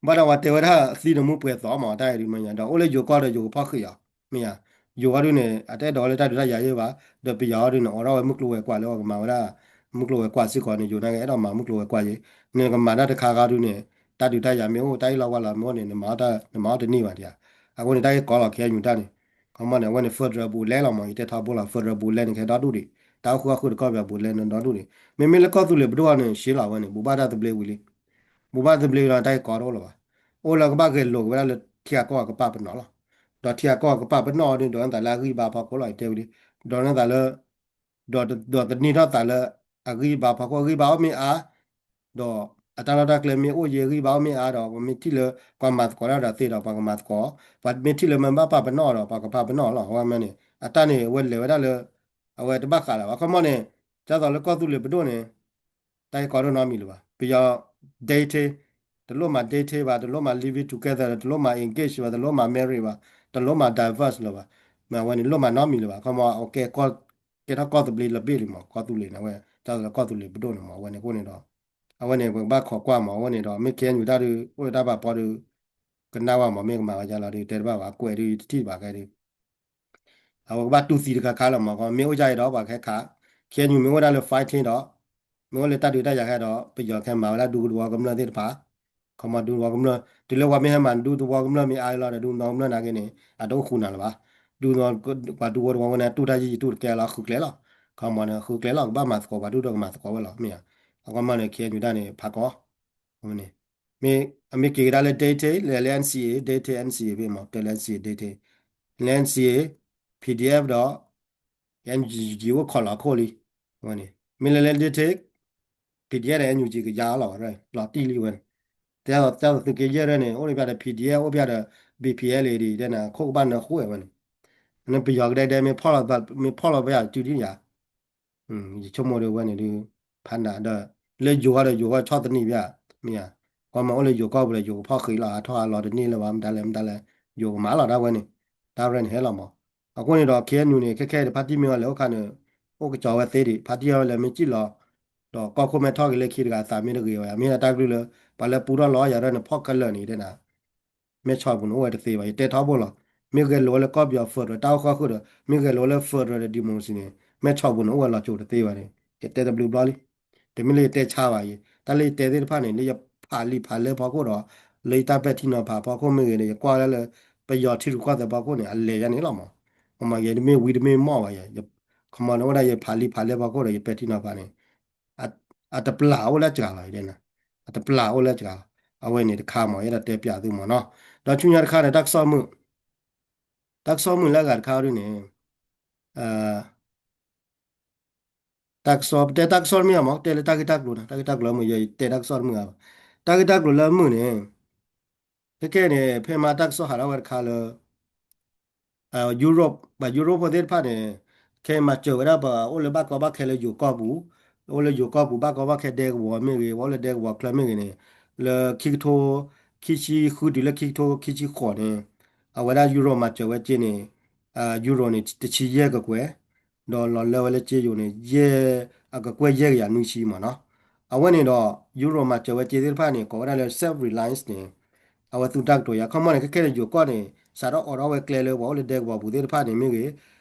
ဘၣ်ဒီးဝဲတဲဝဲဒၣ်သံနမူပှဲၤသီမး တၢ်အံၤဒုးမ့ၢ်ညါ ဒီးအိၣ်လၢယိၤကီၢ်ဒီးယိၤကဖီၣ်ဃံးအီၤ, မ့ၢ်ဧါ. ယိၤအီၤဒုးန့ၣ် အတအဲၣ်ဒိးဝဲလၢတၢ်ဒုးတၢ်ယၤယဲၢ်ဘၣ်, ဒီးပယီၤအီၤဒုးန့ၣ် အိးထီၣ်ဝဲမုၢ်ကျိၤဝဲၤကွာ်လၢအကမၤဝဲဒၣ် မုၢ်ကျိၤဝဲၤကွာ်စ့ၢ်ကီးန့ၣ် ယိၤနာ်က့အဲၣ်ဒိးမၤမုၢ်ကျိၤဝဲၤကွာ်ယဲၢ်, နကမၤတၢ်တခါခါဒုးန့ၣ် တၢ်ဒုးတၢ်ယၤမ့ၢ်အိၣ် တၢ်အ့ၣ်လိာ်ဝါလိာ်မ့ၢ်အိၣ်န့ၣ် နမၤအီၣ်တန့ၢ်ဘၣ်တံၢ်ဧါ. အဃိန့ၣ် တၢ်ဂ့ၢ်ကီလီၤ K N U တၢ်န့ၣ်, ခီမီန့ၣ် အဝဲန့ၣ် federal ဘူးလဲလီၤမး ယတဲထီဘိလီၤ federal ဘူးလဲန့ၣ် ကဟဲဒီဒူၣ်ဒံး, တၢ်အိၣ်ဃူအိၣ်ဃုာ်တကီၢ်ပယီၤဘူးလဲန့ၣ်ဒီဒူၣ်ဒံး, မ့မ့ၢ်လၢကီၢ်သူလ့ၤပဒိၣ်အီၤန့ၣ် ရှဲလီၤ အဝဲန့ၣ် ဘူးဘၣ်တၢ်သဘျ့ဝံၤလံ ဘူးဘၣ်သဘျ့လီၤ တၢ်ဂ့ၢ်ကီတအိၣ်လၢၤဘၣ်. အိၣ်လၢကဘၣ်ဂဲၤလိာ်က့ၤဝဲဒၣ်လၢထံဂၤကီၢ်ဂၤကပာ်ပနီၣ်လီၤ. ဒီးထံဂၤကီၢ်ဂၤကပာ်ပနီၣ်အီၤဒုး ဒိးန့ၢ်သးလၢအဂံၢ်ဘါဖီခိၣ်လီၤ ယတဲဝံၤလံ. ဒိးန့ၢ်သးလၢ ဒီး ဒီးသန့ၤထီၣ်သးလၢ အဂံၢ်ဘါဖီခိၣ် အဂံၢ်ဘါအိၣ်မ့ၢ်အါ ဒီးအတၢ်လီၢ်တၢ်ကျဲမ့ၢ်အိၣ်ယဲၢ် အဂံၢ်ဘါအိၣ်မ့ၢ်အါဒီး ပမ့ၢ်ထံၣ်လၢ ပှၤမၤသကိးတၢ်ဒီးသ့ဒီး ပှၤကမၤသကိး, ပှၤမ့ၢ်ထံၣ်လၢမ့ၢ်ဘၣ်ပာ်ပနီၣ်ဒီး ပှၤကပာ်ပနီၣ်လီၤ. အဝဲမ့ၢ်န့ၣ် အတၢ်န့ၣ် အဝဲလဲၤဝဲဒၣ်လၢ အဝဲတဘၣ်ဃးလၢၤဘၣ် ခီမီန့ၣ် ဒ်သိးလၢကီၢ်သူလ့ၤပဒိၣ်န့ၣ် တၢ်ဂ့ၢ်ကီဒိၣ်နီတမံၤလၢၤဘၣ်. ပယီၤ dictate တလိၣ်မၤ dictate ဘၣ်, တလိၣ်မၤ living together ဒီး တလိၣ်မၤ engage ဘၣ်, တလိၣ်မၤ marry ဘၣ်, တလိၣ်မၤ divorce လၢၤဘၣ်. မ့ၢ်အဝဲန့ၣ်လိၣ်မၤနီတမံၤလၢၤဘၣ်. ခီမီ အကဲ ကဲထီၣ်ကီၢ်သဘျ့လၢၤဘ့ၣ်လံမး ကီၢ်သူလ့ၤန့ၣ် အဝဲ ဒ်သိးလၢကီၢ်သူလ့ၤပဒိၣ်န့ၣ်မး အဝဲန့ၣ်အဃိန့ၣ်ဒီး အဝဲန့ၣ် ပကဘၣ်ခိးကွၢ်မး အဝဲန့ၣ်ဒီး မ့ၢ် K N U တၢ်ဒုး အိၣ်လၢတၢ်ပာ်ဖီဒုး ကနၣ်ဝဲမး မ့ၢ်ကမၤဝဲဒ်လဲၣ်ဒီး တဲတဘၣ်ဘၣ် ကွဲးဒုးတထံၣ်ဘၣ်ခဲဒုး အဝဲကဘၣ်တူၢ်သံတခါခါလီၤမး မ့ၢ်အိၣ်ဒ်အံၤဒီးပှၤကဟဲခး ခ့ၣ်အဲၣ်ယူၣ် မ့ၢ်အိၣ်ဝဲဒၣ်လၢ fighting ဒီး မ့ၢ်အိၣ်လၢတၢ်ဒုးတၢ်ယၤခဲဒီး ပယီၤကဟဲမၤဝဲဒၣ်ဒူသဝီကမျၢၢ်သ့ၣ်တဖၣ် ခီမီဒူသဝီကမျၢၢ် တုၤလၢပှၤမ့ၢ်ဟဲမၤဒူသဝီကမျၢၢ်မ့ၢ်အါလီၤဒီး ဒူသဝီကမျၢၢ်နာ်က့န့ၣ် အတအိၣ်ဃူနၤလၢၤဘၣ် ဒူသဝီ ပှၤဒူသဝီတဝီဝဲန့ၣ် တူၢ်တၢ်ယံာ်ယံာ်တူၢ်တကဲလီၤ ဃုကျဲလီၤ ခီမီန့ၣ် ဃုကျဲလီၤ ကဘၣ်မၤသကိးပှၤဒူၣ်ဒီးကမၤသကိးဝဲလီၤ မ့ၢ်ဧါ အခီမီန့ၣ် ခ့ၣ်အဲၣ်ယူၣ်တၢ်န့ၣ် ဖးကီ မ့ၢ် အမ့ၢ်က့ၤကဒါလၢ detail လၢ လၢ N C A detail N C A ဖဲမ့ၢ် တဲလၢ N C A detail လၢ N C A PDF ဒီး N U G အိၣ်ခိးလီၤခိၣ်လံ ဝဲန့ၣ် မ့ၢ်လၢလၢ detail PDF ဒီး N U G ကယါလီၤဝဲ လီၤတံၢ်လံဝဲန့ၣ် တဲသိးသုးက့ယဲၢ်ရဲၣ်န့ၣ် အိၣ်ဒံးပျၢ်ဒီး PDF အိၣ်ပျၢ်ဒီး B P L A ဒ်တဲနၤ ခိၣ်ကဘၣ်နၢဃိဝဲန့ၣ် နပယီၤကဒဲကဒဲ မ့ၢ်ဖီၣ်လီၤ မ့ၢ်ဖီၣ်လီၤပယီၤတုၤဒ်ယၤ ယဆိကမိၣ်ဒ်ဝဲန့ၣ်ဒုး ဖးနးဒီး လၢယိၤဂီၢ်ဒီးယိၤဂီၢ်ဆီၣ်သနံးဘၣ် မ့ၢ်ဧါ ကွၢ်မၤအိၣ်လၢယိၤကီၢ်ပူၤဒီး ယိၤကဖီၣ်ဃံးလီၤ ဟးထီၣ်ဟးလီၤတန့ၢ်လၢၤဘၣ် မတၤလဲၣ်မတၤလဲၣ် ယိၤကမၤလီၤဒၣ်ဝဲန့ၣ် တၢ်ရဲၣ်န့ၣ်ဟဲလီၤမး အဃိန့ၣ်ဒီး ခ့ၣ်အဲၣ်ယူၣ်န့ၣ် ခဲခဲအံၤဒီး ဖါတံၢ်မ့ၢ်အီၤလဲၤအိၣ်ခါန့ၣ် အိၣ်ကစီၤဝဲသ့ဒံး ဖါတံၢ်အီၤလဲၤမ့ၢ်စံၣ်လီၤ ဒီးကီၢ်ခိၣ်မဲထီၣ်က့ၤလၢခံတဂၤအသးမ့ၢ်တဂ့ၤဘၣ် မ့ၢ်ဒၣ်တၢ်ကလုၢ်လၢ ပှၤလၢပူထီၣ်လီၤယၤရဲၣ်န့ၣ် ဖီၣ်ခဲလၢာ်န့ၣ်တဲနၤ မဲၢ်ဆီးပူၤန့ၣ်အိၣ်ဝဲတသ့ဘၣ် ယတဲထီဘိလီၤ မ့ၢ်ဂဲၤလိာ်ဝဲလၢကီၢ်ပယီၤ federal တၢ်အိၣ်ဃီဃုာ်ဒီး မ့ၢ်ဂဲၤလိာ်ဝဲလၢ federal ဒီး democracy န့ၣ် မဲၢ်ဆီးပူၤန့ၣ်အိၣ်ဝဲလီၤစိၤတသ့ဘၣ်န့ၣ် ယတဲတဘျုးဘျီလံ တမ့ၢ်လၢယတဲဆါဘၣ်အံၤ တၢ်လၢယတဲသ့ၣ်တဖၣ်န့ၣ် လၢယဖးလံာ်ဖးလဲၢ်ဖီခိၣ်ဒီး လၢယတၢ်ပဲာ်ထံနီၤဖးဖီခိၣ်မ့ၢ်ဂ့ၤဒီး ယကွၢ်လၢလၢ ပယီၤထံရူၢ်ကီၢ်သဲးဖီခိၣ်န့ၣ် အလဲၤယါန့ၣ်လီၤမး ခီမီယဲတမ့ၢ်ဝံတမ့ၢ်မီၢ်ဘၣ်ယဲ ခီမီန့ၣ်အိၣ်ဒၣ်ယဖးလံာ်ဖးလဲၢ်ဖီခိၣ်ဒီး ယပဲာ်ထံနီၤဖးန့ၣ် အတပျၢ်အိၣ်လၢစှၤလီၤ အတပျၢ်အိၣ်လၢစှၤလီၤ အဝဲန့ၣ်တခါမး ယအဲၣ်ဒိးတဲပျးသုမးနီၤ ဒီးဆူညါတခါန့ၣ် တၢ်ကစီၣ်မုၢ် တၢ်ကစီၣ်မုၢ်လၢအဂၤတခါဒ်န့ၣ် တၢ်ကစီၣ် ပတဲတၢ်ကစီၣ်တမ့ၢ်ဘၣ်မး တဲလၢတၢ်ဂ့ၢ်တၢ်ကျိၤန့ၣ် တၢ်ဂ့ၢ်တၢ်ကျိၤလၢမုၢ် ယတဲတၢ်ကစီၣ်တမုၢ်ဘၣ် တၢ်ဂ့ၢ်တၢ်ကျိၤလၢမုၢ်န့ၣ် ခဲခဲန့ၣ် ဖဲမၤတၢ်ကစီၣ်ဟးထီၣ်ဝဲတခါလၢ Europe ပှၤ Europe ဖိသ့ၣ်တဖၣ်န့ၣ် ခဲမၤစၢၤဝဲဒၣ်ပှၤအိၣ်လၢဘၣ်ကီဘၣ်ခဲလၢယိၤကီၢ်ပူၤ, အိၣ်လၢယိၤကီၢ်ပူၤ ဘၣ်ကီဘၣ်ခဲဒဲကဝီၤမ့ၢ်ဂ့ၤ, ပှၤအိၣ်လၢဒဲကဝီၤချၢမ့ၢ်ဂ့ၤန့ၣ်, လၢခံကထိ ခံဆံဃုတုၤလၢခံကထိခံဆံဃိးန့ၣ်, အဝဲဒၣ် Europe မၤစၢၤဝဲက့န့ၣ်, Euro န့ၣ် တဆံယဲၢ်ကကွဲၢ်, ဒီးလီၤလၢဝဲလၢက့ယိၤန့ၣ် ယဲၢ် အကကွဲၢ်ယဲၢ်ကယၤနွံဆံမးနီၤ. အဝဲန့ၣ်ဒီး Europe မၤစၢၤဝဲက့သ့ၣ်တဖၣ်န့ၣ် ကိးဝဲဒၣ်လၢ self reliance န့ၣ် အဝဲသူတၢ်ကတိၤယါ ခီမီန့ၣ် ခဲခဲန့ၣ် ယိၤကီၢ်န့ၣ် စးထီၣ်အိးထီၣ်ဝဲကျဲလၢပှၤအိၣ်လၢဒဲကဝီၤပူၤသ့ၣ်တဖၣ်န့ၣ်မ့ၢ်ဂ့ၤ,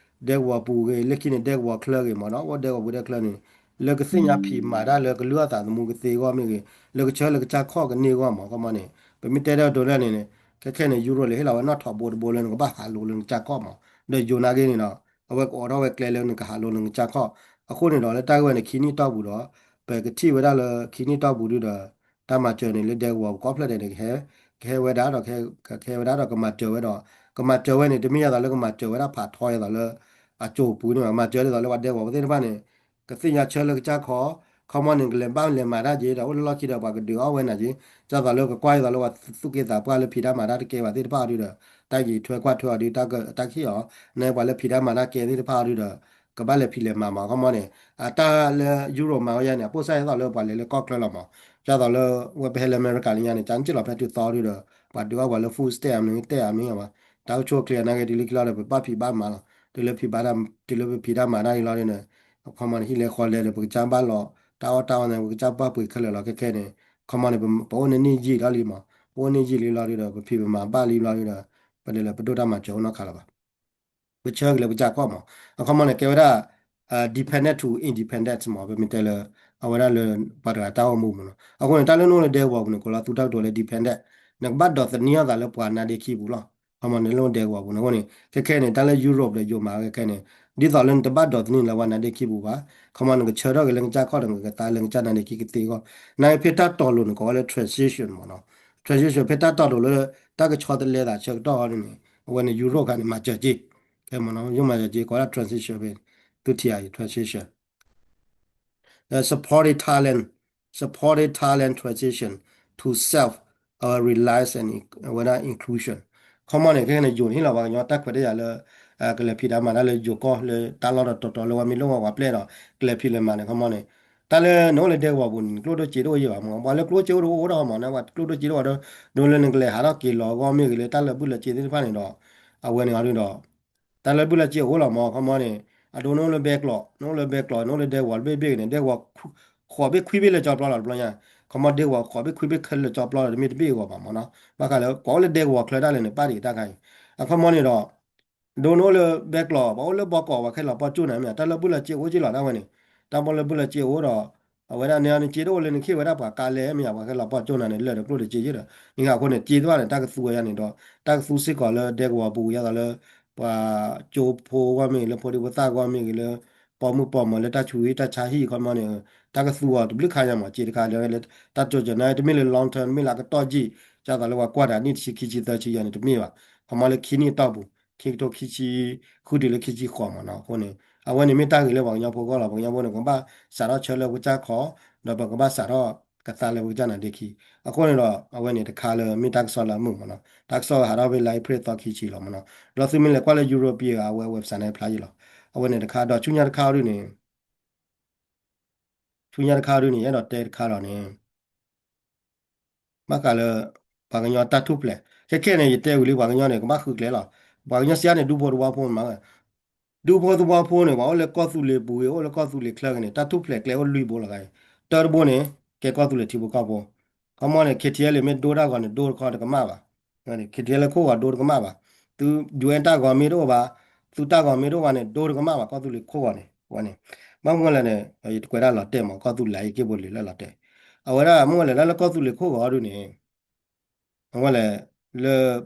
ဒဲကဝီၤပူၤဂ့ၤ လၢခံန့ၣ် ဒဲကဝီၤချၢဂ့ၤမးနီၤ, အိၣ်ဒဲကဝီၤပူၤဒဲချၢန့ၣ် လၢကသ့ၣ်ညါဖံးမၤတၢ်လၢကလုၢ်အသးသမူကသ့အဂီၢ်မ့ၢ်ဂ့ၤ, လၢကဆၢလၢကစၢ်ခီၣ်ကန့ၢ်အဂီၢ်မး ခီမီန့ၣ် ပမ့ၢ်တဲတၢ်ဒိးလၢန့ၣ် ခဲခဲန့ၣ် Europe လဲၤဟ့ၣ်လီၤဝဲနီၣ်ထိးဘိတဘိလၢနကဘၣ်ဟးလိၤလၢနကစၢ်ခီၣ်မး, ဒီးယိၤနာ်က့န့ၣ်ဒီး အဝဲကအိးထီၣ်ဝဲကျဲလၢနကဟးလိၤလၢနကစၢ်ခီၣ်, အဃိန့ၣ်ဒီး လၢတၢ်ဂ့ၢ်ဝဲန့ၣ် ခံနံၣ်တီၢ်ပူၤဒီး ပကထံၣ်ဝဲဒၣ်လၢခံနံၣ်တီၢ်ပူၤဒုဒီး တၢ်မၤစၢၤန့ၣ် လၢဒဲကဝီၤပူၤကိးဖျၢၣ်ဒဲးန့ၣ် ကဟဲ ကဟဲဝဲဒၣ်ဒီး ကဟဲဝဲဒၣ်ဒီးကမၤစၢၤဝဲဒီး ကမၤစၢၤဝဲန့ၣ် တမ့ၢ်ယဲသိးလၢကမၤစၢၤဝဲဒၣ်ဖးထီယဲသိးလၢ အကၠိပူၤန့ၣ် မၤစၢၤဒ်သိးလၢပှၤဒဲကဝီၤပူၤသ့ၣ်တဖၣ်န့ၣ် ကသ့ၣ်ညါဆၢလၢကစၢ်ခီၣ်, ခီမီန့ၣ် ကလဲၤဘၣ်လဲၤမၤတၢ်က့ၤဒီး အိၣ်လၢလီၢ်ခံဒီးပှၤကဒုးအီၣ်ဝဲနၤက့ၤ, ဒ်သိးလၢကကွၢ်ဒ်သိးလၢပှၤသူၣ်က့သးပှၢ်လၢဖံးတၢ်မၤတၢ်တကဲဘၣ်သ့ၣ်တဖၣ်အီၤဒုဒီး တၢ်က့ၤထွဲကွၢ်ထွဲအီၤဒု တၢ်က တၢ်ကဟ့ၣ်အီၤ, နပှၤလၢဖံးတၢ်မၤတၢ်ကဲသ့ၣ်တဖၣ်အီၤဒုဒီး ကဘၣ်လဲၤဖံးလဲၤမၤမး ခီမီန့ၣ် အတၢ်လၢ Europe မၤဝဲယါန့ၣ် အပိၢ်စၢ်ဒ်သိးလၢပှၤလဲၤလၢကီၢ်ချၢလီၤမး, ဒ်သိးလၢ ဝဲပဟဲလၢအမဲရကၤလၢညါန့ၣ် ကၢ်နစ့ၣ်လီၤဖဲတုၤသီဒုဒီး ပှၤဒုးအီၣ်ပှၤလၢ food stamp န့ၣ် တဲအမ့ၢ်ဘၣ်, တၢ်အိၣ်ဆူၣ်အိၣ်ချ့နာ်က့ တုၤလၢခံလီၤဒီး ပဘၣ်ဖံးဘၣ်မၤလီၤ, တုၤလၢဖံးဘၣ် တုၤလၢပဖံးတၢ်မၤတၢ်လံလီၤဒုဒီး ခီမီန့ၣ် ဟံၣ်လဲဃီလဲဒီး ပကစၢ်ဘၣ်လီၤ တၢ်အီၣ်တၢ်အီန့ၣ် ပကစၢ်ဘၣ်ပှ့ၤခဲလၢာ်လီၤ ခဲခဲန့ၣ်, ခီမီန့ၣ် ပအိၣ်န့ၢ်နံၣ်ယံာ်လီၤလံမး, ပအိၣ်န့ၢ်ယံာ်လံလီၤဒုဒီး ပဖံးပမၤဘၣ်လံလီၤဒုဒီး ပဒ်လဲၣ်ပဒိၣ်တၢ်မၤစၢၤအိၣ်နီတခါလၢၤဘၣ် ပဆၢက့ၤလၢပကစၢ်ခီၣ်မး, အခီမီန့ၣ် ကဲဝဲဒၣ် dependent to independence မး ပမ့ၢ်တဲလၢ အဝဲဒၣ်လၢ ပှၤတဂၤတၢ်အိၣ်မူမးနီၤ, အဃိန့ၣ် တၢ်လၢနအိၣ်လၢဒဲကဝီၤပူၤန့ၣ် ကိးလီၤသူတၢ်ကတိၤလၢ dependent, နကဘၣ်ဒိးသန့ၤအသးလၢပှၤနါဒ့ခံပူၤလီၤ, ခီမီန့ၣ်လၢနအိၣ်ဒဲကဝီၤပူၤန့ၣ် အဃိန့ၣ် ခဲခဲန့ၣ် တၢ်လၢ Europe ဒီးယိၤမၤခဲခဲန့ၣ် ဒ်သိးလၢနတဘၣ်ဒိးသန့ၤလၢပှၤနါဒ့ခံပူၤဘၣ်, ခီမီနကဆၢထီၣ်က့ၤလၢနကစၢ်ခီၣ်ဒီး နကသးလၢနကစၢ်နါဒ့ခံကသ့အဂီၢ်, နာ်က့ဖဲတၢ်တီၤလိၤန့ၣ် ကိးဝဲလၢ transition မးနီၤ, transition ဖဲတၢ်တီၤလိၤလၢ တၢ်ကဆီတလဲသးဆၢကတီၢ်အီၤန့ၣ် အဝဲန့ၣ် Europe ခါန့ၣ် မၤစၢၤက့ၤ, ခဲမးနီၤ ယိၤမၤစၢၤက့ၤ ကိးဝဲဒၣ် transition ဖဲ သုထံၣ်အံၤ transition supported Thailand, supported Thailand transition to self reliance and အဝဲဒၣ် inclusion, ခီမီန့ၣ် ခဲခဲန့ၣ် ယိၤန့ၣ်ဟ့ၣ်လီၤပှၤကညီတၢ်ခွဲးတၢ်ယာ်လၢ ကလဲၤဖံးတၢ်မၤတၢ်လၢယိၤကီၢ်လၢတၢ်လီၢ်တတီၤတီၤလၢဝဲမ့ၢ်လိၣ်ဝဲပှၤပျဲၢ်ဒီး ကလဲၤဖံးလဲၤမၤန့ၣ် ခီမီန့ၣ် တၢ်လၢနအိၣ်လၢဒဲကဝီၤပူၤန့ၣ် နကျိၣ်ဒိၣ်စ့ဒိၣ်အိၣ်ယံၤဘၣ်မး, ပှၤလၢကျိၣ်စ့အိၣ်တအိၣ်ဒီးမး နပှၤကျိၣ်ဒိၣ်စ့ဒိၣ်ဒီး ဒိလၢနကလဲၤဟးထီၣ်က့ၤလီၤအဂီၢ်မ့ၢ်ဂ့ၤလၢတၢ်လၢာ်ဘူၣ်လၢာ်စ့သ့ၣ်တဖၣ်န့ၣ်ဒီး အဝဲန့ၣ်အီၤဒုဒီး တၢ်လၢာ်ဘူၣ်လၢာ်စ့အိၣ်လီၤမး ခီမီန့ၣ် အဒိနအိၣ်လၢဘဲကျိး နအိၣ်လၢဘဲကျိး နအိၣ်လၢဒဲကဝီၤတဘ့ၣ်ဘ့ၣ်န့ၣ် ဒဲကဝီၤ ဃိးဘ့ၣ်ခွံဘ့ၣ်လၢကၠီပျီလီၤတဘျီညါ, ခီမီဒဲကဝီၤဃိးဘ့ၣ်ခွံဘ့ၣ်ခဲလၢာ်ကၠီပျီဒီး တမ့ၢ်တဘ့ၣ်အဂီၢ်ဘၣ်မ့ၢ်နီၤ. ဘၣ်ဃးလၢ ပှၤအိၣ်လၢဒဲကဝီၤချၢဒၣ်လဲာ်န့ၣ် ပၣ်ဒံးတၢ်ခါအံၤ အခီမီန့ၣ်ဒီး ဒိနအိၣ်လၢဘဲကျိး ပှၤအိၣ်လၢဘီကီး ပှၤခဲလီၤပီၣ်ကၠိၣ်နၤမ့ၢ်ဧါ, တၢ်လၢဘုလီၤစ့အိၣ်က့လီၤ ဒၣ်ဝဲန့ၣ်, တၢ်ဘီလၢဘုလီၤစ့အိၣ်ဒီး အဝဲဒၣ်န့ၣ်န့ၣ် စ့တအိၣ်လၢနခ့ဝဲဒၣ်ပှၤကါလဲၣ်မ့ၢ်ဧါ, ပှၤခဲလီၤပီၣ်ကၠိၣ်နၤန့ၣ် လၢာ်ဒီးကျိၣ်တစ့ယ့ၢ်ဒီး နံၤဟးအဃိန့ၣ် စ့သ့ၣ်တဖၣ်န့ၣ် တၢ်ကသူဝဲယါန့ၣ်ဒီး တၢ်ကသူစ့ၢ်ကီးလၢဒဲကဝီၤပူၤ ယါသးလၢ ပှၤကၠိဖိဂီၢ်မ့ၢ်ဂ့ၤ လၢဖိဒံဖိသၣ်ဂီၢ်မ့ၢ်ဂ့ၤ လၢပိာ်မုၣ်ပိာ်မၢၤ လၢတၢ်ဆူးတၢ်ဆါဟံၣ်ခီမီန့ၣ် တၢ်ကသူအီၤတဘျုးခါညါမး စ့တခါလၢ တၢ်ကၠိကၠီနါ တမ့ၢ်လၢ long term တမ့ၢ်လၢအကတီၢ်ယံာ် ယါသးလၢပှၤကွၢ်တၢ်နံၣ်တဆံခံဆံသၢဆံယါန့ၣ် တမ့ၢ်ဘၣ်, ခီမီလၢခံနံၣ်အတီၢ်ပူၤ ခံကထိခံဆံ ဃုတုၤလၢခံဆံဃိးမးနီၤ. အဃိန့ၣ် အဝဲန့ၣ်မ့ၢ်တၢ်ဂ့ၤလၢပှၤကညီဖိအဂီၢ်လီၤ. ပှၤကညီဖိန့ၣ် ကဘၣ်စးထီၣ်ဆၢလၢပကစၢ်ခီ, ဒီးပကဘၣ်စးထီၣ်ကသါလၢပကစၢ်နါဒ့ခံ. အဃိန့ၣ်ဒီး အဝဲန့ၣ်တခါလၢမ့ၢ်တၢ်ကစီၣ်လၢအမုာ်မးနီၤ. တၢ်ကစီၣ်ဟးထီၣ်ဖဲလါအ့ဖြ့ၣ်သီခံဆံလီၤမးနီၤ. ဒီးသုမ့ၢ်လဲၤကွၢ်လၢ Europe အဝဲ website န့ၣ်ဖျါယံာ်လီၤ. အဝဲန့ၣ်တခါ ဒီးဆူညါတခါအီၤဒုန့ၣ် ဆူညါတခါအီၤဒုန့ၣ် ယအဲၣ်ဒိးတဲတခါလီၤန့ၣ် ဘၣ်ဃးလၢ ပှၤကညီတၢ်ထူၣ်ဖျဲး ခဲခဲန့ၣ် ယတဲဝံၤလံ ပှၤကညီန့ၣ် ကဘၣ်ဃုကျဲလီၤ. ပှၤကညီစံးအါန့ၣ် ဒူဖိသဝီဖိမး ဒူဖိသဝီဖိန့ၣ် ပှၤအိၣ်လၢကီၢ်သူလ့ၤပူၤဂ့ၤ အိၣ်လၢကီၢ်သူလ့ၤချၢဂ့ၤန့ၣ် တၢ်ထူၣ်ဖျဲးကျဲအိၣ်လွံၢ်ဘိလီၤဂၤအံၤ, တၢတဘိန့ၣ် ကဲကီၢ်သူလ့ၤထံဖိကီၢ်ဖိ, ခီမီန့ၣ် KTLA မ့ၢ်ဒိတၢ်ဂီၤန့ၣ် ဒိတခီတကမၣ်ဘၣ်, KTLA ခိၣ်ဂီၤဒိတကမၣ်ဘၣ်, သု UN တၢ်ဂီၤမ့ၢ်တအိၣ်ဘၣ်, သုတၢ်ဂီၤမ့ၢ်တအိၣ်ဘၣ်န့ၣ် ဒိတကမၣ်ဘၣ် ကီၢ်သူလ့ၤခိၣ်ဂီၤန့ၣ် ဝဲန့ၣ်, ဘၣ်မနုၤလဲၣ်န့ၣ် ယတကွဲးဒၣ်လီၤတဲာ်မး ကီၢ်သူလ့ၤအံၤက့ၢ်ဘိလံလၢလီၤတဲာ်, အဝဲဒၣ်မနုၤလဲၣ် လၢလၢကီၢ်သူလ့ၤခိၣ်ဂီၤဒုန့ၣ် အဝဲလဲၣ် လၢ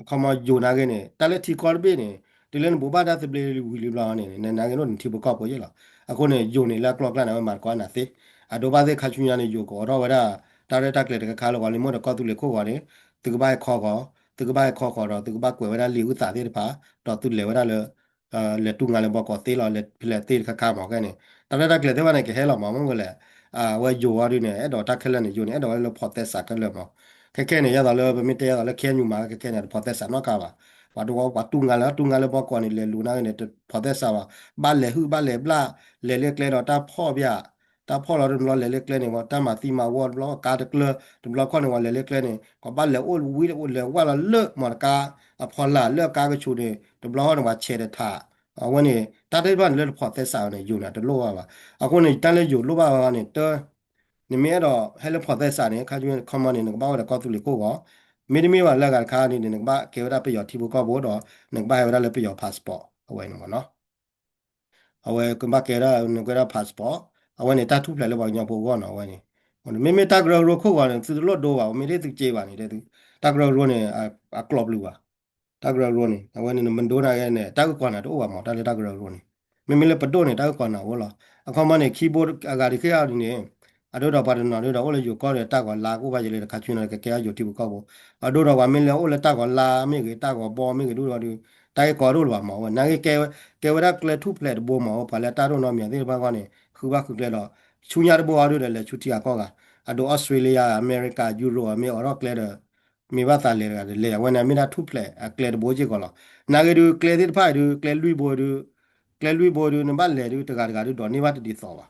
ခီမီယိၤနာ်ဂ့ၤန့ၣ် တၢ်လၢထံကီၢ်တဘ့ၣ်န့ၣ် တုၤလၢနဘိးဘၣ်တၢ်သဘျ့ဝံၤလံဘျီန့ၣ် နနာ်ဂ့ၤန့ၣ် နထံဖိကီၢ်ဖိယ့ၢ်လီၤ. အဃိန့ၣ် ယိၤန့ၣ်လၢအကျိၤအကျဲန့ၣ် အဝဲမၤတကီနၤသ့, အဒိဘၣ်သ့ၣ်ခါဆူညါန့ၣ် ယိၤကအိးထီၣ်ဝဲဒၣ် တၢ်ရဲၣ်တၢ်ကျဲၤတခါခါလၢပှၤလံၤမိၢ်ဒီးကီၢ်သူလ့ၤခိၣ်ဂီၤန့ၣ် သုကဘၣ်ဟဲခီဂီၤ, သုကဘၣ်ဟဲခီဂီၤဒီး သုကဘၣ်ကွဲးဝဲဒၣ်လံာ်အုၣ်သးသ့ၣ်တဖၣ် ဒီးသုလဲၤဝဲဒၣ်လၢ လဲၤတူၢ်ငါလၢဘီကီးသ့လီၤ လဲၤဖဲလဲၣ်သ့ၣ်တခါခါမး ခဲန့ၣ် တၢ်ရဲၣ်တၢ်ကျဲၤသ့ၣ်တဖၣ်န့ၣ် ကဟဲလီၤမး မ့ၢ်ဝဲလဲၣ် အဝဲယိၤအီၤဒုန့ၣ် အဲၣ်ဒိးတၢ်ခဲလၢာ်န့ၣ် ယိၤန့ၣ် အဲၣ်ဒိးဝဲလၢဖီၣ်သဲစးခဲလၢာ်မး, ခဲခဲန့ၣ် ယါသးလၢပမ့ၢ်တဲယါသးလၢ ခဲအံၤမၤ ခဲခဲန့ၣ် တဖီၣ်သဲစးနီတခါဘၣ်, ပှၤတဝီပှၤတူၢ်ငါလၢ တူၢ်ငါလၢဘီကီးန့ၣ် လဲၤလူၤနာ်ဂ့ၤန့ၣ် တဖီၣ်သဲစးဘၣ်, ဘၣ်လဲၤဟုၣ်ဘၣ်လဲၤဘျၣ်, လဲၤလၢကျဲဒီးတၢ်ဖီၣ်ဘၣ် တၢ်ဖီၣ်လီၤတဘျီလဲၤလၢကျဲန့ၣ် တၢ်မၤသံမၤဝီတဘျီ ကါတကျၢ တဘျီခီန့ၣ် ပှၤလဲၤလၢကျဲန့ၣ် ကဘၣ်လဲၤအိၣ်ဝံတအိၣ်လဲၤဝဲလီၤလၢမီၢ်တကါ အဖီလာ်လၢအကါကဆူးန့ၣ် တဘျီခီန့ၣ် ပှၤဆဲးတထး, အဝဲန့ၣ် တၢ်သ့ၣ်တဖၣ်န့ၣ်လၢတဖီၣ်သဲစးန့ၣ် ယိၤန့ၣ် တလိၣ်ဘၣ်ဘၣ်. အဃိန့ၣ် တၢ်လၢယိၤလိၣ်ဘၣ်ဝဲန့ၣ် တၢ နမ့ၢ်အဲၣ်ဒိးဟဲလၢဖီၣ်သဲစးန့ၣ် ခါဆူညါ ခီမီန့ၣ် နကဘၣ်အိၣ်ဒီးကီၢ်သူလ့ၤခိၣ်ဂီၤ, မ့တမ့ၢ်ဘၣ်လၢအဂၤတခါန့ၣ် နကဘၣ်ကဲဝဲဒၣ်ပယီၤထံဖိကီၢ်ဖိဒီး နကဘၣ်ဟဲဝဲဒၣ်လၢပယီၤ passport အဝဲန့ၣ်မးနီၤ. အဝဲကဘၣ်ကဲဒၣ် နကဲဒၣ် passport အဝဲန့ၣ် တၢ်ထူၣ်ဖျဲးလၢပှၤကညီဖိအဂီၢ်နီၤ အဝဲန့ၣ်, မ့မ့ၢ်တၢ်ကရၢကရိခိၣ်ဂီၤန့ၣ် သုတလိၣ်ဒိဘၣ် မ့ၢ်ဒ်သုက့ဘၣ်န့ၣ် တၢ်ကရၢကရိန့ၣ် အကျိၤပျုၤဘၣ်, တၢ်ကရၢကရိန့ၣ် အဝဲန့ၣ် နမဒိနာ်ဂ့ၤန့ၣ် တၢ်ဂ့ၢ်ကီနၤတအိၣ်ဘၣ်မး တၢ်လၢတၢ်ကရၢကရိန့ၣ်, မ့မ့ၢ်လၢပဒိၣ်န့ၣ် တၢ်ဂ့ၢ်ကီနၤအိၣ်လီၤ. အခီမီန့ၣ် ခံဘိအဂၤဒံးခဲအံၤဒ်န့ၣ် အဒိဒီးပှၤတနီၤဒ်ဒီး အိၣ်လၢယိၤကီၢ်ဒီးတၢ်ဂီၤလါကအိၣ်ဘၣ်ယံၤလၢတခါဆူညါကကဲယိၤထံဖိကီၢ်ဖိ, အဒိဒီးပှၤမ့ၢ်လဲၤအိၣ်လၢတၢ်ဂီၤလါမ့ၢ်ဂ့ၤ တၢ်ဂီၤဘီမ့ၢ်ဂ့ၤဒ်ဒီး တၢ်ဂ့ၢ်ကီတအိၣ်လၢၤဘၣ်မး အဝဲနာ်ဂ့ၤ ကဲဝဲဒၣ်ကျဲထူၣ်ဖျဲးတဘိမး ပှၤလၢတၢ်ဒိၣ်နီတမံၤသ့ၣ်တဖၣ်ဂီၢ်န့ၣ် ဃုဘၣ်ဃုကျဲဒီး ဆူညါတဘိအီၤဒ်ဒီး လဲၤဆူထံဂၤကီၢ်ဂၤ, အဒိ Australia America Europe မ့ၢ်အိးထီၣ်ကျဲဒီး မ့ၢ်ဘၣ်သးလဲၤတဂၤဒီးလဲၤ အဝဲန့ၣ်မ့ၢ်ဒၣ်ထူၣ်ဖျဲးအကျဲတဘိစ့ၢ်ကီးလီၤ. နာ်ဂ့ၤဒုး ကျဲသ့ၣ်တဖၣ်အံၤဒုး ကျဲလွံၢ်ဘိဒုး ကျဲလွံၢ်ဘိဒုး နဘၣ်လဲၤဒုး တဂၤတဂၤဒုး ဒိးန့ၢ်ဘၣ်တဒ်သိးဘၣ်.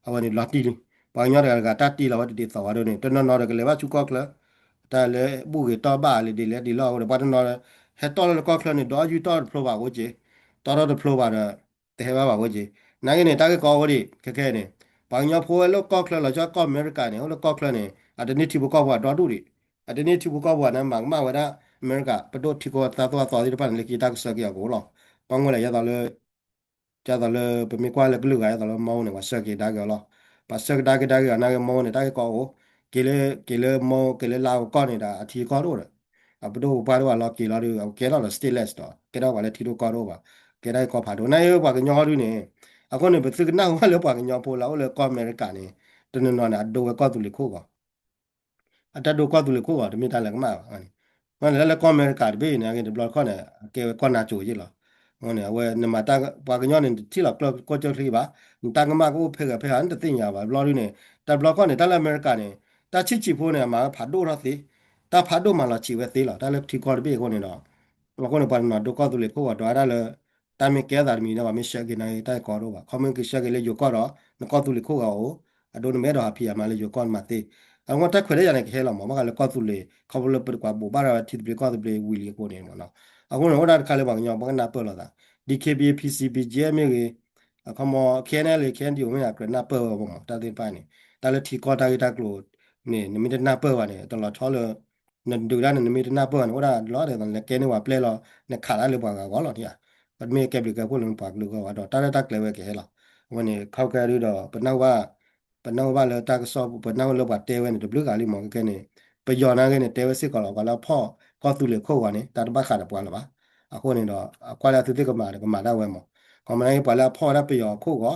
အဝဲန့ၣ်လီၤတံၢ်လံ, ပှၤကညီတဂၤတဂၤတၢ်တ့လီၤဝဲတဒ်သိးဘၣ်ဒ်န့ၣ် တနီၤနီၤဒီးကလဲၤဘၣ်ဆူကီၢ်ချၢ, တၢ်လၢဘူၣ်ဂ့ၤတီၢ်ဘၣ်လၢဒ်လဲၣ်ဒ်လဲၣ်အဃိဒီး ပှၤတနီၤ ဟဲတီၢ်လၢကီၢ်ချၢန့ၣ် ဒီးအယူၢ်တီၢ်တဖျိဘၣ်ဝဲက့ၤ, တီၢ်ထီၣ်တဖျိဘၣ်ဒီး တဟဲဘၣ်ဘၣ်ဝဲက့ၤ. နာ်ဂ့ၤန့ၣ် တၢ်ဂ့ၢ်ကီအိၣ်ဒံး ခဲခဲန့ၣ် ပှၤကညီဖိလၢကီၢ်ချၢလီၤဆီကီၢ်အမဲရကၤန့ၣ် အိၣ်လၢကီၢ်ချၢန့ၣ် အတန့ၢ်ထံဖိကီၢ်ဖိအဒီဒူၣ်ဒံး, အတန့ၢ်ထံဖိကီၢ်ဖိအနၢ်မၤကမၣ်ဝဲဒၣ် အမဲရကၤ ပဒိၣ်ထံဖိသၣ်သိၣ်အသီသ့ၣ်တဖၣ်န့ၣ် လၢခံတၢ်ကဆှၢက့ၤအီၤကအိၣ်လီၤ. ဘၣ်မနုၤလဲၣ် ယါသးလၢ ယါသးလၢပမ့ၢ်ကွၢ်လၢကလုာ်ဂၤ ယါသးလၢမီၢ်န့ၣ် ပှၤဆှၢက့ၤကဒါက့ၤအီၤလီၤ. ပှၤဆှၢကဒါက့ၤဒါက့ၤအီၤ နာ်ဂ့ၤမီၢ်န့ၣ် တၢ်ဂ့ၢ်ကီအိၣ်, က့ၤလၢ က့ၤလၢမီၢ် က့ၤလၢလါကီၢ်န့ၣ်ဒီး အထံကီၢ်တအိၣ်ဒီး အပဒိၣ်ပပှၢ်တအိၣ်ဘၣ်လီၤက့ၤလီၤဒီး အကဲထီၣ်ဒီး stateless ဒီး ကဲထီၣ်ပှၤလၢထံဒိၣ်ကီၢ်ဒိၣ်ဘၣ်, ကဲထီၣ်ပှၤလၢထံဒိၣ်ကီၢ်ဒိၣ်ဘၣ်. အဃိန့ၣ် ပသုကနၣ်ဝဲလၢပှၤကညီဖိလၢအိၣ်လၢကီၢ်အမဲရကၤန့ၣ် တနီၤနီၤန့ၣ် အဒိဝဲကီၢ်သူလ့ၤခိၣ်ဂီၤ အတၢ်ဒိကီၢ်သူလ့ၤခိၣ်ဂီၤ တမ့ၢ်တၢ်လၢကမၣ်ဘၣ်န့ၣ်, မ့ၢ်လၢလၢကီၢ်အမဲရကၤတဘ့ၣ်န့ၣ် အဂ့ၢ်တဘျီတခီၣ်န့ၣ် အကဲဝဲကီၢ်နါစိၤယ့ၢ်လီၤ. အဃိန့ၣ် အဝဲနမၤတၢ် ပှၤကညီန့ၣ် နတထံၣ်လီၤကျိၣ်စ့ၢ်ကီးဘၣ်, နတၢ်ကမၣ်ကအိၣ်ဖဲဂၤဖဲဂၤ နတသ့ၣ်ညါဘၣ် ဘျီဒုန့ၣ် တၢ်ဘျီခီၣ်န့ၣ် တၢ်လၢအမဲရကၤန့ၣ် တၢ်ဆံးဆံးဖိန့ၣ် အမၤဖးဒိၣ်ထီၣ်သ့, တၢ်ဖးဒိၣ်မၤလီၤဆံးဝဲသ့လီၤ တၢ်လၢထံကီၢ်တဘ့ၣ်အဃိန့ၣ်ဒီး အဃိန့ၣ် ပှၤတနီၤဒိကီၢ်သူလ့ၤခိၣ်ဂီၤ ဒိးဝဲဒၣ်လၢ တၢ်မ့ၢ်ကဲအသးတမံၤဒီး ပှၤမ့ၢ်ဆှၢက့ၤန့ၣ် တၢ်ကီဒိၣ်ဘၣ် ခီမ့ၢ်က့ၤဆှၢက့ၤလၢယိၤကီၢ်ဒီး နကီၢ်သူလ့ၤခိၣ်ဂီၤအိၣ်, အဒိနမ့ၢ်အဲၣ်ဒိးဟးဖံးအမၤလၢယိၤကီၢ်နမၤသ့, အဃိတၢ်ခွဲးတၢ်ယာ်န့ၣ် ကဟဲလီၤမး ဘၣ်ဃးလၢကီၢ်သူလ့ၤ ခီဖျိလၢပကွၢ်ဘိးဘၣ်ရၤဝဲထံသဘျ့ကီၢ်သဘျ့ဝံၤလံအဃိန့ၣ်မးနီၤ. အဃိန့ၣ် အိၣ်ဒၣ်တခါလၢပှၤကညီ ပကနၢ်ပၢၢ်လိာ်သး DKBA PC BGF မ့ၢ်ဂ့ၤ အခီမီ KNLA KNDO မ့ၢ်ဂ့ၤ ကြၢးနၢ်ပၢၢ်ဝဲမး တၢ်သ့ၣ်တဖၣ်န့ၣ် တၢ်လၢထံကီၢ်တၢ်ဂ့ၢ်တၢ်ကျိၤ န့ၣ် နမ့ၢ်တနၢ်ပၢၢ်ဘၣ်န့ၣ် တလီၤဆီလၢ နဒုးတၢ်န့ၣ် နမ့ၢ်တနၢ်ပၢၢ်ဘၣ်န့ၣ် အိၣ်ဒၣ်လီၤဒ်သိးနလဲၤကဲန့ၢ်ပှၤပျဲလီၤ နခးတၢ်လၢပှၤဂၤဂီၢ်လီၤန့ၣ်ဧါ. ပမ့ၢ်ကဲဘျုးကဲဖှိၣ်လၢပှၤကလုာ်အဂီၢ်ဘၣ်ဒီး တၢ်ရဲၣ်တၢ်ကျဲၤဝဲကဟဲလီၤ. အဝဲန့ၣ် ခီကဲဒုဒီး ပနၢ်ဟူဘၣ် ပနၢ်ဟူဘၣ်လၢတၢ်ကစီၣ် ပနၢ်ဟူလၢပှၤတဲဝဲန့ၣ် တဘျုးဂၤလံမး ခဲကဲန့ၣ် ပယီၤနာ်က့န့ၣ် တဲဝဲစ့ၢ်ကီးလီၤ ပှၤလၢအဖီၣ်ကီၢ်သူလ့ၤခိၣ်ဂီၤန့ၣ် တၢ်တဘၣ်ဃးဒီးပှၤလၢၤဘၣ်. အဃိန့ၣ်ဒီး အကွၢ်လၢအသုသ့ၣ်ကမၤဒီးကမၤဒၣ်ဝဲမး. ခီမ့ၢ်နာ်က့ ပှၤလၢအဖီၣ်ဝဲဒၣ်ပယီၤခိၣ်ဂီၤ